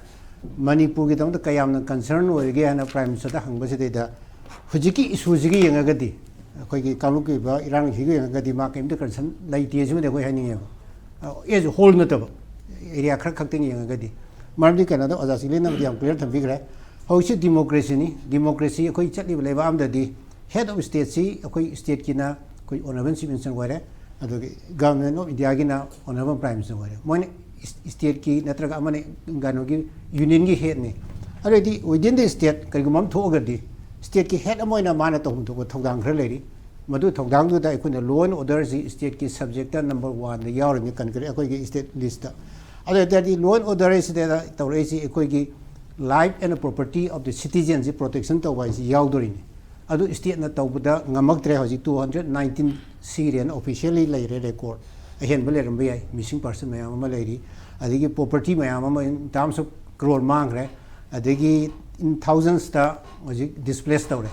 ꯃꯅꯤꯄꯨꯔꯒꯤꯗꯃꯛꯇ ꯀꯌꯥꯝꯅ ꯀꯟꯁꯔꯟ ꯑꯣꯏꯔꯒꯦ ꯍꯥꯏꯅ ꯄ꯭ꯔꯥꯏꯝ ꯃꯤꯅꯤꯁꯇꯔꯗ ꯍꯪꯕꯁꯤꯗꯩꯗ ꯍꯧꯖꯤꯛꯀꯤ ꯏꯁꯨꯁꯤꯒꯤ ꯌꯦꯡꯉꯒꯗꯤ, ꯑꯩꯈꯣꯏꯒꯤ ꯀꯥꯡꯂꯨꯞꯀꯤ ꯑꯣꯏꯕ ꯏꯔꯥꯡꯁꯤꯒꯤ ꯌꯦꯡꯉꯒꯗꯤ ꯃꯥ ꯀꯔꯤꯝꯇ ꯀꯟꯁꯔꯟ ꯂꯩꯇꯦ ꯁꯤꯃꯗꯤ ꯑꯩꯈꯣꯏ ꯍꯥꯏꯅꯤꯡꯉꯦꯕ꯫ ꯑꯦꯖ ꯍꯣꯜ ꯅꯠꯇꯕ, ꯑꯦꯔꯤꯌꯥ ꯈꯔ ꯈꯛꯇꯪ ꯌꯦꯡꯉꯒꯗꯤ꯫ ꯃꯔꯝꯗꯤ ꯀꯩꯅꯣꯗ ꯑꯣꯖꯥ ꯆꯤꯡꯂꯦꯟꯅꯕꯨꯗꯤ ꯌꯥꯝ ꯀ꯭ꯂꯤꯌꯥꯔ ꯊꯝꯕꯤꯈ꯭ꯔꯦ꯫ ꯍꯧꯖꯤꯛꯁꯤ ꯗꯤꯃꯣꯀ꯭ꯔꯦꯁꯤꯅꯤ꯫ ꯗꯤꯃꯣꯀ꯭ꯔꯦꯁꯤ ꯑꯩꯈꯣꯏ ꯆꯠꯂꯤꯕ ꯂꯩꯕꯥꯛ ꯑꯃꯗꯗꯤ ꯍꯦꯗ ꯑꯣꯐ ꯁ꯭ꯇꯦꯠꯁꯤ ꯑꯩꯈꯣꯏ ꯁ꯭ꯇꯦꯠꯀꯤꯅ ꯑꯩꯈꯣꯏ ꯑꯣꯅꯔꯦꯕꯜ ꯆꯤꯐ ꯃꯤꯅꯤꯁꯇꯔ ꯑꯣꯏꯔꯦ, ꯑꯗꯨꯒꯤ ꯒꯚꯔꯟꯃꯦꯟ ꯑꯣꯐ ꯏꯟꯗꯤꯌꯥꯒꯤꯅ ꯑꯣꯅꯔꯦꯕꯜ ꯄ꯭ꯔꯥꯏꯝ ꯃꯤꯅꯤꯁꯇꯔ ꯑꯣꯏꯔꯦ꯫ ꯃꯣꯏꯅ ꯏꯁ-, ꯁ꯭ꯇꯦꯠꯀꯤ ꯅꯠꯇ꯭ꯔꯒ ꯑꯃꯅ ꯀꯩꯅꯣꯒꯤ ꯌꯨꯅꯤꯌꯟꯒꯤ ꯍꯦꯗꯅꯤ꯫ ꯑꯗꯨ ꯑꯣꯏꯔꯗꯤ within the state ꯀꯔꯤꯒꯨꯝꯕ ꯑꯃ ꯊꯣꯛꯑꯒꯗꯤ ꯁ꯭ꯇꯦꯠꯀꯤ ꯍꯦꯗ ꯑꯃ ꯑꯣꯏꯅ ꯃꯥꯅ ꯇꯧꯐꯝ ꯊꯣꯛꯄ ꯊꯧꯗꯥꯡ ꯈꯔ ꯂꯩꯔꯤ꯫ ꯃꯗꯨ ꯊꯧꯗꯥꯡꯗꯨꯗ ꯑꯩꯈꯣꯏꯅ ꯂꯣ ꯑꯦꯟ ꯑꯣꯔꯗꯔꯁꯤ ꯁ꯭ꯇꯦꯠꯀꯤ ꯁꯕꯖꯦꯛꯇ ꯅꯝꯕꯔ ꯋꯥꯟꯗ ꯌꯥꯎꯔꯤꯅꯤ ꯀꯟꯀ꯭ꯔꯤꯠ ꯑꯩꯈꯣꯏꯒꯤ ꯁ꯭ꯇꯦꯠ ꯂꯤꯁꯇ꯫ ꯑꯗꯨ ꯑꯣꯏ ꯇꯥꯔꯗꯤ ꯂꯣ ꯑꯦꯟ ꯑꯣꯔꯗꯔ ꯁꯤꯗ ꯇꯧꯔꯛꯏꯁꯤ ꯑꯩꯈꯣꯏꯒꯤ life and property of the citizenꯁꯤ ꯄ꯭ꯔꯣꯇꯦꯛꯁꯟ ꯇꯧꯕ ꯍꯥꯏꯁꯤ ꯌꯥꯎꯗꯣꯔꯤꯅꯤ꯫ ꯑꯗꯨ ꯁ꯭ꯇꯦꯠꯅ ꯇꯧꯕꯗ ꯉꯝꯃꯛꯇ꯭ꯔꯦ꯫ ꯍꯧꯖꯤꯛ two hundred nineteen ꯁꯤꯔꯦꯅ officially ꯂꯩꯔꯦ ꯔꯦꯀꯣꯔꯗ꯫ ꯑꯍꯦꯟꯕ ꯂꯩꯔꯝꯕ ꯌꯥꯏ, ꯃꯤꯁꯤꯡ ꯄꯥꯔꯁꯟ ꯃꯌꯥꯝ ꯑꯃ ꯂꯩꯔꯤ, ꯑꯗꯒꯤ ꯄ꯭ꯔꯣꯄꯔꯇꯤ ꯃꯌꯥꯝ ꯑꯃ in terms of ꯀ꯭ꯔꯣꯔ ꯃꯥꯡꯈ꯭ꯔꯦ, ꯑꯗꯒꯤ in thousandsꯇ ꯍꯧꯖꯤꯛ ꯗꯤꯁꯄ꯭ꯂꯦꯁ ꯇꯧꯔꯦ꯫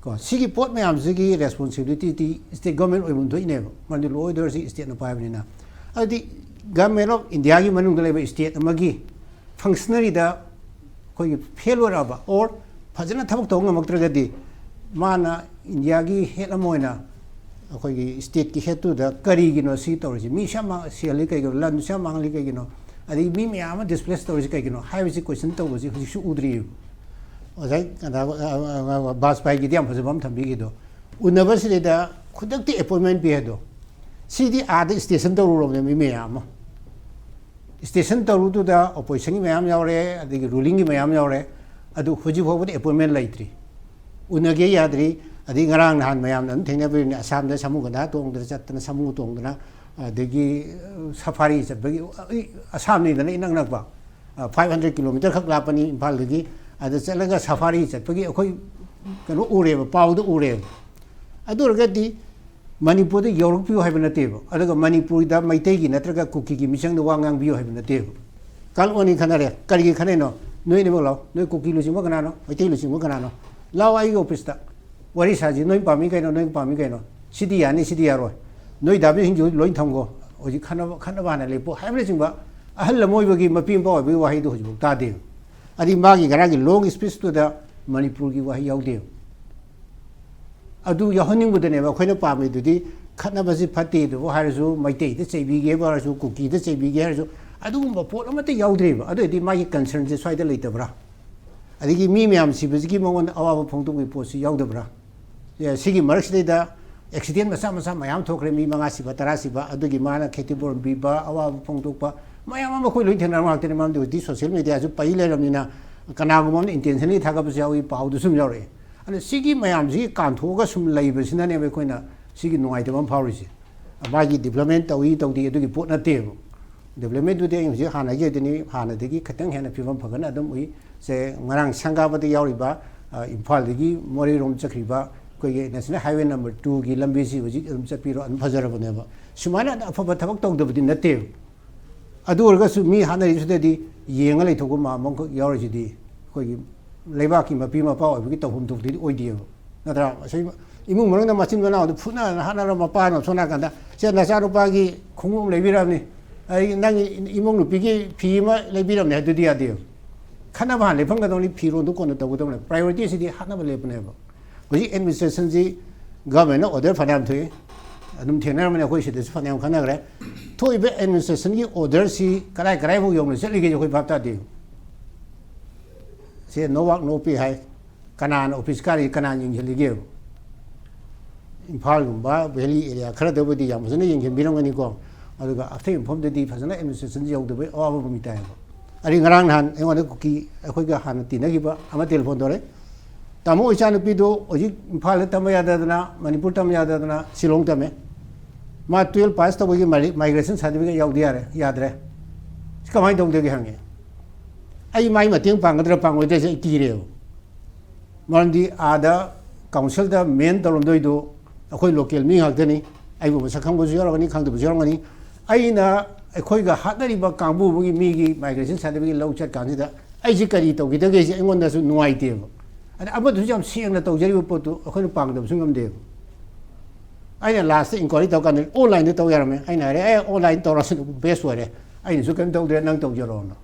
ꯀꯣ, ꯁꯤꯒꯤ ꯄꯣꯠ ꯃꯌꯥꯝꯁꯤꯒꯤ ꯔꯦꯁꯄꯣꯟꯁꯤꯕꯤꯂꯤꯇꯤꯗꯤ ꯁ꯭ꯇꯦꯠ ꯒꯚꯔꯟꯃꯦꯟ ꯑꯣꯏꯐꯝ ꯊꯣꯛꯏꯅꯦꯕ, ꯃꯔꯝꯗꯤ ꯂꯣ ꯑꯦꯟ ꯑꯣꯔꯗꯔꯁꯤ ꯁ꯭ꯇꯦꯠꯅ ꯄꯥꯏꯕꯅꯤꯅ꯫ ꯑꯗꯨꯗꯤ ꯒꯚꯔꯟꯃꯦꯟ ꯑꯣꯐ ꯏꯟꯗꯤꯌꯥꯒꯤ ꯃꯅꯨꯡꯗ ꯂꯩꯕ ꯁ꯭ꯇꯦꯠ ꯑꯃꯒꯤ ꯐꯪꯁꯅꯔꯤꯗ ꯑꯩꯈꯣꯏꯒꯤ ꯐꯦꯜ ꯑꯣꯏꯔꯛꯑꯕ ꯑꯣꯔ ꯐꯖꯅ ꯊꯕꯛ ꯇꯧꯕ ꯉꯝꯃꯛꯇ꯭ꯔꯒꯗꯤ ꯃꯥꯅ ꯏꯟꯗꯤꯌꯥꯒꯤ ꯍꯦꯗ ꯑꯃ ꯑꯣꯏꯅ ꯑꯩꯈꯣꯏꯒꯤ ꯁ꯭ꯇꯦꯠꯀꯤ ꯍꯦꯗꯇꯨꯗ ꯀꯔꯤꯒꯤꯅꯣ ꯁꯤ ꯇꯧꯔꯤꯁꯤ? ꯃꯤ ꯁꯨꯛꯌꯥꯝ ꯃꯥꯡ-, ꯁꯤꯍꯜꯂꯤ ꯀꯩꯒꯤꯅꯣ? ꯂꯟ ꯁꯨꯛꯌꯥꯝ ꯃꯥꯡꯍꯜꯂꯤ ꯀꯩꯒꯤꯅꯣ? ꯑꯗꯒꯤ ꯃꯤ ꯃꯌꯥꯝ ꯑꯃ ꯗꯤꯁꯄ꯭ꯂꯦꯁ ꯇꯧꯔꯤꯁꯤ ꯀꯩꯒꯤꯅꯣ ꯍꯥꯏꯕꯁꯤ ꯀꯣꯏꯁꯟ ꯇꯧꯕꯁꯤ ꯍꯧꯖꯤꯛꯁꯨ ꯎꯗ꯭ꯔꯤꯑꯕ꯫ ꯉꯁꯥꯏ ꯀꯅꯥ, ꯑ, ꯑ, ꯑ, ꯕꯥꯖꯄꯥꯏꯒꯤꯗꯤ ꯌꯥꯝ ꯐꯖꯕ ꯑꯃ ꯊꯝꯕꯤꯈꯤꯗꯣ, ꯎꯅꯕꯁꯤꯗꯩꯗ ꯈꯨꯗꯛꯇ ꯑꯦꯄꯣꯏꯟꯃꯦꯟ ꯄꯤ ꯍꯥꯏꯗꯣ, ꯁꯤꯗꯤ ꯑꯥꯗ ꯁ꯭ꯇꯦꯁꯟ ꯇꯧꯔꯨꯔꯕꯅꯦ ꯃꯤ ꯃꯌꯥꯝ ꯑꯃ꯫ ꯁ꯭ꯇꯦꯁꯟ ꯇꯧꯔꯨꯗꯨꯗ ꯑꯣꯄꯣꯖꯤꯁꯟꯒꯤ ꯃꯌꯥꯝ ꯌꯥꯎꯔꯦ, ꯑꯗꯒꯤ ꯔꯨꯂꯤꯡꯒꯤ ꯃꯌꯥꯝ ꯌꯥꯎꯔꯦ, ꯑꯗꯨ ꯍꯧꯖꯤꯛ ꯐꯥꯎꯕꯗ ꯑꯦꯄꯣꯏꯟꯃꯦꯟ ꯂꯩꯇ꯭ꯔꯤ, ꯎꯅꯒꯦ ꯌꯥꯗ꯭ꯔꯤ꯫ ꯑꯗꯩ ꯉꯔꯥꯡ ꯅꯍꯥꯟ ꯃꯌꯥꯝꯅ ꯑꯗꯨꯝ ꯊꯦꯡꯅꯕꯤꯔꯤꯕꯅꯤ, ꯑꯁꯥꯝꯗ ꯁꯥꯃꯨ ꯒꯟꯗꯥ ꯇꯣꯡꯗꯅ ꯆꯠꯇꯅ, ꯁꯥꯃꯨ ꯇꯣꯡꯗꯅ, ꯑꯗꯒꯤ ꯁꯐꯥꯔꯤ ꯆꯠꯄꯒꯤ, ꯑꯁꯥꯝꯅꯤꯗꯅ ꯏꯅꯛ ꯅꯛꯄ, ꯐꯥꯏꯚ ꯍꯟꯗ꯭ꯔꯦꯠ ꯀꯤꯂꯣꯃꯤꯇꯔ ꯈꯛ ꯂꯥꯞꯄꯅꯤ ꯏꯝꯐꯥꯜꯗꯒꯤ꯫ ꯑꯗ ꯆꯠꯂꯒ ꯁꯐꯥꯔꯤ ꯆꯠꯄꯒꯤ ꯑꯩꯈꯣꯏ ꯀꯩꯅꯣ ꯎꯔꯦꯕ, ꯄꯥꯎꯗ ꯎꯔꯦꯕ꯫ ꯑꯗꯨ ꯑꯣꯏꯔꯒꯗꯤ ꯃꯅꯤꯄꯨꯔꯗ ꯌꯧꯔꯛꯄꯤꯌꯨ ꯍꯥꯏꯕ ꯅꯠꯇꯦꯕ, ꯑꯗꯨꯒ ꯃꯅꯤꯄꯨꯔꯗ ꯃꯩꯇꯩꯒꯤ ꯅꯠꯇ꯭ꯔꯒ ꯀꯨꯀꯤꯒꯤ ꯃꯤꯆꯪꯗ ꯋꯥ ꯉꯥꯡꯕꯤꯌꯨ ꯍꯥꯏꯕ ꯅꯠꯇꯦꯕ꯫ ꯀꯥꯡꯂꯣꯟꯅꯤ ꯈꯟꯅꯔꯦ, ꯀꯔꯤꯒꯤ ꯈꯟꯅꯩꯅꯣ? ꯅꯣꯏ ꯑꯅꯤꯃꯛ ꯂꯥꯛꯑꯣ, ꯅꯣꯏ ꯀꯨꯀꯤ ꯂꯨꯆꯤꯡꯕ ꯀꯅꯥꯅꯣ, ꯃꯩꯇꯩ ꯂꯨꯆꯤꯡꯕ ꯀꯅꯥꯅꯣ? ꯂꯥꯛꯑꯣ ꯑꯩꯒꯤ ꯑꯣꯐꯤꯁꯇ ꯋꯥꯔꯤ ꯁꯥꯁꯤ, ꯅꯣꯏ ꯄꯥꯝꯃꯤ ꯀꯩꯅꯣ, ꯅꯣꯏ ꯄꯥꯝꯃꯤ ꯀꯩꯅꯣ? ꯁꯤꯗꯤ ꯌꯥꯅꯤ, ꯁꯤꯗꯤ ꯌꯥꯔꯣꯏ, ꯅꯣꯏ ꯗꯥꯕꯤꯁꯤꯡꯁꯨ ꯂꯣꯏ ꯊꯝꯈꯣ, ꯍꯧꯖꯤꯛ ꯈꯟꯅꯕ, ꯈꯟꯅꯕ ꯍꯥꯟꯅ ꯂꯦꯞꯄꯣ ꯍꯥꯏꯕꯅꯆꯤꯡꯕ ꯑꯍꯜ ꯑꯃ ꯑꯣꯏꯕꯒꯤ ꯃꯄꯤ ꯃꯄꯥ ꯑꯣꯏꯕꯒꯤ ꯋꯥꯍꯩꯗꯨ ꯍꯧꯖꯤꯛꯐꯥꯎ ꯇꯥꯗꯦ꯫ ꯑꯗꯩ ꯃꯥꯒꯤ ꯉꯔꯥꯡꯒꯤ ꯂꯣꯡ ꯁ꯭ꯄꯤꯆꯇꯨꯗ ꯃꯅꯤꯄꯨꯔꯒꯤ ꯋꯥꯍꯩ ꯌꯥꯎꯗꯦ꯫ ꯑꯗꯨ ꯌꯥꯎꯍꯟꯅꯤꯡꯕꯗꯅꯦꯕ ꯑꯩꯈꯣꯏꯅ ꯄꯥꯝꯃꯤꯗꯨꯗꯤ꯫ ꯈꯠꯅꯕꯁꯤ ꯐꯠꯇꯦꯗꯕꯨ ꯍꯥꯏꯔꯁꯨ, ꯃꯩꯇꯩꯗ ꯆꯩꯕꯤꯒꯦꯕꯨ ꯍꯥꯏꯔꯁꯨ, ꯀꯨꯀꯤꯗ ꯆꯩꯕꯤꯒꯦ ꯍꯥꯏꯔꯁꯨ, ꯑꯗꯨꯒꯨꯝꯕ ꯄꯣꯠ ꯑꯃꯠꯇ ꯌꯥꯎꯗ꯭ꯔꯦꯕ꯫ ꯑꯗꯨ ꯑꯣꯏꯔꯗꯤ ꯃꯥꯒꯤ ꯀꯟꯁꯔꯟꯁꯦ ꯁ꯭ꯋꯥꯏꯗ ꯂꯩꯇꯕ꯭ꯔꯥ? ꯑꯗꯒꯤ ꯃꯤ ꯃꯌꯥꯝ ꯁꯤꯕꯁꯤꯒꯤ ꯃꯉꯣꯟꯗ ꯑꯋꯥꯕ ꯐꯣꯡꯗꯣꯛꯄꯒꯤ ꯄꯣꯠꯁꯤ ꯌꯥꯎꯗꯕ꯭ꯔꯥ? ꯑꯦ, ꯁꯤꯒꯤ ꯃꯔꯛꯁꯤꯗꯩꯗ ꯑꯦꯛꯁꯤꯗꯦꯟ ꯃꯆꯥ ꯃꯆꯥ ꯃꯌꯥꯝ ꯊꯣꯛꯈ꯭ꯔꯦ, ꯃꯤ ꯃꯉꯥ ꯁꯤꯕ, ꯇꯔꯥ ꯁꯤꯕ, ꯑꯗꯨꯒꯤ ꯃꯥꯅ ꯈꯦꯇꯤꯕꯣꯔ ꯄꯤꯕ, ꯑꯋꯥꯕ ꯐꯣꯡꯗꯣꯛꯄ ꯃꯌꯥꯝ ꯑꯃ ꯑꯩꯈꯣꯏ ꯂꯣꯏ ꯊꯦꯡꯅꯔꯕ ꯉꯥꯛꯇꯅꯤ꯫ ꯃꯔꯝꯗꯤ ꯍꯧꯖꯤꯛꯇꯤ ꯁꯣꯁꯤꯌꯦꯜ ꯃꯦꯗꯤꯌꯥꯁꯨ ꯄꯩ ꯂꯩꯔꯕꯅꯤꯅ, ꯀꯅꯥꯒꯨꯝꯕ ꯑꯃꯅ ꯏꯟꯇꯦꯟꯁꯅꯦꯜꯂꯤ ꯊꯥꯒꯠꯄꯁꯨ ꯌꯥꯎꯏ, ꯄꯥꯎꯗꯁꯨ ꯑꯗꯨꯝ ꯌꯥꯎꯔꯛꯑꯦ꯫ ꯑꯗꯨꯅ ꯁꯤꯒꯤ ꯃꯌꯥꯝꯁꯤ ꯀꯥꯟꯊꯣꯛꯑꯒ ꯁꯨꯝ ꯂꯩꯕꯁꯤꯅꯅꯦꯕ ꯑꯩꯈꯣꯏꯅ ꯁꯤꯒꯤ ꯅꯨꯡꯉꯥꯏꯇꯕ ꯑꯃ ꯐꯥꯎꯔꯤꯁꯦ꯫ ꯃꯥꯒꯤ ꯗꯤꯕ꯭ꯂꯞꯃꯦꯟ ꯇꯧꯏ ꯇꯧꯗꯦ ꯑꯗꯨꯒꯤ ꯄꯣꯠ ꯅꯠꯇꯦꯕ꯫ ꯗꯤꯕ꯭ꯂꯞꯃꯦꯟꯗꯨꯗꯤ ꯑꯩ ꯍꯧꯖꯤꯛ ꯍꯥꯟꯅꯒꯤ ꯑꯗꯨꯅꯤ, ꯍꯥꯟꯅꯗꯒꯤ ꯈꯤꯇꯪ ꯍꯦꯟꯅ ꯐꯤꯕꯝ ꯐꯒꯠꯅ ꯑꯗꯨꯝ ꯎꯏ꯫ ꯁꯦ, ꯉꯔꯥꯡ ꯁꯪꯒꯥꯕꯗ ꯌꯥꯎꯔꯤꯕ, ꯑ, ꯏꯝꯐꯥꯜꯗꯒꯤ ꯃꯣꯔꯦꯔꯣꯝ ꯆꯠꯈ꯭ꯔꯤꯕ ꯑꯩꯈꯣꯏꯒꯤ ꯅꯦꯁꯅꯦꯜ ꯍꯥꯏꯋꯦ ꯅꯝꯕꯔ ꯇꯨꯒꯤ ꯂꯝꯕꯤꯁꯤ ꯍꯧꯖꯤꯛ ꯑꯗꯨꯝ ꯆꯠꯄꯤꯔꯣ, ꯑꯗꯨꯝ ꯐꯖꯔꯕꯅꯦꯕ꯫ ꯁꯨꯃꯥꯏꯅ ꯑꯐꯕ ꯊꯕꯛ ꯇꯧꯗꯕꯗꯤ ꯅꯠꯇꯦꯕ꯫ ꯑꯗꯨ ꯑꯣꯏꯔꯒꯁꯨ ꯃꯤ ꯍꯥꯠꯅꯔꯤꯁꯤꯗꯗꯤ ꯌꯦꯡꯉ ꯂꯩꯊꯣꯛꯄ ꯃꯥ ꯑꯃꯈꯛ ꯌꯥꯎꯔꯤꯁꯤꯗꯤ ꯑꯩꯈꯣꯏꯒꯤ ꯂꯩꯕꯥꯛꯀꯤ ꯃꯄꯤ ꯃꯄꯥ ꯑꯣꯏꯕꯒꯤ ꯇꯧꯐꯝ ꯊꯣꯛꯄꯗꯤ ꯑꯣꯏꯗꯦꯕ, ꯅꯠꯇ꯭ꯔꯥ? ꯉꯁꯥꯏ ꯏꯃꯨꯡ ꯃꯅꯨꯡꯗ ꯃꯆꯤꯟ ꯃꯅꯥꯎꯗꯨ ꯐꯨꯅ ꯍꯥꯠꯅꯔ ꯃꯄꯥꯅ ꯁꯣꯝ ꯅꯥꯀꯟꯗ, "ꯁꯦ, ꯅꯆꯥꯅꯨꯄꯥꯒꯤ ꯈꯣꯡꯎꯞ ꯑꯃ ꯂꯩꯕꯤꯔꯝꯅꯤ, ꯑꯩ ꯅꯪꯒꯤ ꯏꯃꯨꯡ ꯅꯨꯄꯤꯒꯤ ꯐꯤ ꯑꯃ ꯂꯩꯕꯤꯔꯝꯅꯤ" ꯍꯥꯏꯗꯨꯗꯤ ꯌꯥꯗꯦꯕ꯫ ꯈꯠꯅꯕ ꯍꯥꯟꯅ ꯂꯦꯞꯍꯟꯒꯗꯧꯅꯤ, ꯐꯤꯔꯣꯟꯗꯨ ꯀꯣꯟꯅ ꯇꯧꯒꯗꯧꯅꯤ꯫ ꯄ꯭ꯔꯥꯏꯌꯣꯔꯤꯇꯤꯁꯤꯗꯤ ꯍꯥꯠꯅꯕ ꯂꯦꯞꯄꯅꯦꯕ꯫ ꯍꯧꯖꯤꯛ ꯑꯦꯗꯃꯤꯅꯤꯁꯇ꯭ꯔꯦꯁꯟꯁꯤ ꯒꯚꯔꯟꯃꯦꯟꯅ ꯑꯣꯔꯗꯔ ꯐꯅꯌꯥꯝ ꯊꯣꯛꯏ, ꯑꯗꯨꯝ ꯊꯦꯡꯅꯔꯝꯃꯅꯤ, ꯑꯩꯈꯣꯏ ꯁꯤꯗꯁꯨ ꯐꯅꯌꯥꯝ ꯈꯟꯅꯈ꯭ꯔꯦ꯫ ꯊꯣꯛꯏꯕ ꯑꯦꯗꯃꯤꯅꯤꯁꯇ꯭ꯔꯦꯁꯟꯒꯤ ꯑꯣꯔꯗꯔꯁꯤ ꯀꯗꯥꯏ ꯀꯗꯥꯏꯐꯥꯎ ꯌꯧꯅ ꯆꯠꯂꯤꯒꯦꯁꯦ ꯑꯩꯈꯣꯏ ꯚꯥꯞ ꯇꯥꯗꯦ꯫ ꯁꯦ no work no pay ꯍꯥꯏ꯫ ꯀꯅꯥꯅ ꯑꯣꯐꯤꯁ ꯀꯥꯔꯤ, ꯀꯅꯥꯅ ꯌꯦꯡꯁꯤꯜꯂꯤꯒꯦꯕ? ꯏꯝꯐꯥꯜꯒꯨꯝꯕ ꯚꯦꯂꯤ ꯑꯦꯔꯤꯌꯥ ꯈꯔꯗꯕꯨꯗꯤ ꯌꯥꯝ ꯐꯖꯅ ꯌꯦꯡꯁꯤꯟꯕꯤꯔꯝꯒꯅꯤꯀꯣ꯫ ꯑꯗꯨꯒ ꯑꯇꯩ ꯃꯐꯝꯗꯗꯤ ꯐꯖꯅ ꯑꯦꯗꯃꯤꯅꯤꯁꯇ꯭ꯔꯦꯁꯟ ꯌꯧꯗꯕꯩ ꯑꯋꯥꯕ ꯑꯃ ꯇꯥꯏꯌꯦꯕ꯫ ꯑꯗꯩ ꯉꯔꯥꯡ ꯅꯍꯥꯟ ꯑꯩꯉꯣꯟꯗ ꯀꯨꯀꯤ ꯑꯩꯈꯣꯏꯒ ꯍꯥꯟꯅ ꯇꯤꯟꯅꯈꯤꯕ ꯑꯃ ꯇꯦꯂꯤꯐꯣꯟ ꯇꯧꯔꯦ꯫ "ꯇꯥꯃꯣ, ꯏꯆꯥꯅꯨꯄꯤꯗꯣ ꯍꯧꯖꯤꯛ ꯏꯝꯐꯥꯜꯗ ꯇꯝꯕ ꯌꯥꯗꯗꯅ ꯃꯅꯤꯄꯨꯔ ꯇꯝꯕ ꯌꯥꯗꯗꯅ ꯁꯤꯂꯣꯡ ꯇꯝꯃꯦ꯫ ꯃꯥ ꯇꯨꯌꯦꯜꯞ ꯄꯥꯁ ꯇꯧꯕꯒꯤ ꯃꯥꯏꯒ꯭ꯔꯦꯁꯟ ꯁꯥꯔꯇꯤꯐꯤꯀꯦꯠ ꯌꯥꯎꯗ ꯌꯥꯔꯦ, ꯌꯥꯗ꯭ꯔꯦ꯫ ꯁꯤ ꯀꯃꯥꯏꯅ ꯇꯧꯗꯒꯦ?" ꯍꯪꯉꯦ꯫ ꯑꯩ ꯃꯥꯏ ꯃꯇꯦꯡ ꯄꯥꯡꯒꯗ꯭ꯔꯥ ꯄꯥꯡꯉꯣꯏꯗ꯭ꯔꯁꯦ ꯑꯩ ꯀꯤꯔꯦꯕ꯫ ꯃꯔꯝꯗꯤ ꯑꯥꯗ ꯀꯥꯎꯟꯁꯤꯜꯗ ꯃꯦꯟ ꯇꯧꯔꯝꯗꯣꯏꯗꯣ ꯑꯩꯈꯣꯏ ꯂꯣꯀꯦꯜ ꯃꯤ ꯉꯥꯛꯇꯅꯤ꯫ ꯑꯩꯕꯨ ꯃꯁꯛ ꯈꯪꯕꯁꯨ ꯌꯥꯎꯔꯝꯒꯅꯤ, ꯈꯪꯗꯕꯁꯨ ꯌꯥꯎꯔꯝꯒꯅꯤ꯫ ꯑꯩꯅ ꯑꯩꯈꯣꯏꯒ ꯍꯥꯠꯅꯔꯤꯕ ꯀꯥꯡꯕꯨ ꯑꯃꯒꯤ ꯃꯤꯒꯤ ꯃꯥꯏꯒ꯭ꯔꯦꯁꯟ ꯁꯥꯔꯇꯤꯐꯤꯀꯦꯠ ꯂꯧ ꯆꯠꯀꯥꯟꯁꯤꯗ ꯑꯩꯁꯤ ꯀꯔꯤ ꯇꯧꯈꯤꯗꯒꯦꯁꯦ ꯑꯩꯉꯣꯟꯗꯁꯨ ꯅꯨꯡꯉꯥꯏꯇꯦꯕ꯫ ꯑꯗ ꯑꯃꯗꯨꯁꯨ ꯌꯥꯝ ꯁꯦꯡꯅ ꯇꯧꯖꯔꯤꯕ ꯄꯣꯠꯇꯨ ꯑꯩꯈꯣꯏꯅ ꯄꯥꯡꯗꯕꯁꯨ ꯉꯝꯗꯦꯕ꯫ ꯑꯩꯅ ꯂꯥꯁꯇ ꯏꯟꯀ꯭ꯋꯥꯏꯔꯤ ꯇꯧꯔꯀꯥꯟꯗ ꯑꯣꯟꯂꯥꯏꯟꯗ ꯇꯧ ꯌꯥꯔꯝꯃꯦ꯫ ꯑꯩꯅ ꯍꯥꯏꯔꯦ, "ꯑꯦ, ꯑꯣꯟꯂꯥꯏꯟ ꯇꯧꯔꯁꯨ ꯕꯦꯁ ꯑꯣꯏꯔꯦ, ꯑꯩꯅꯁꯨ ꯀꯔꯤꯝ ꯇꯧꯗ꯭ꯔꯦ, ꯅꯪ ꯇꯧꯖꯔꯣꯅ"꯫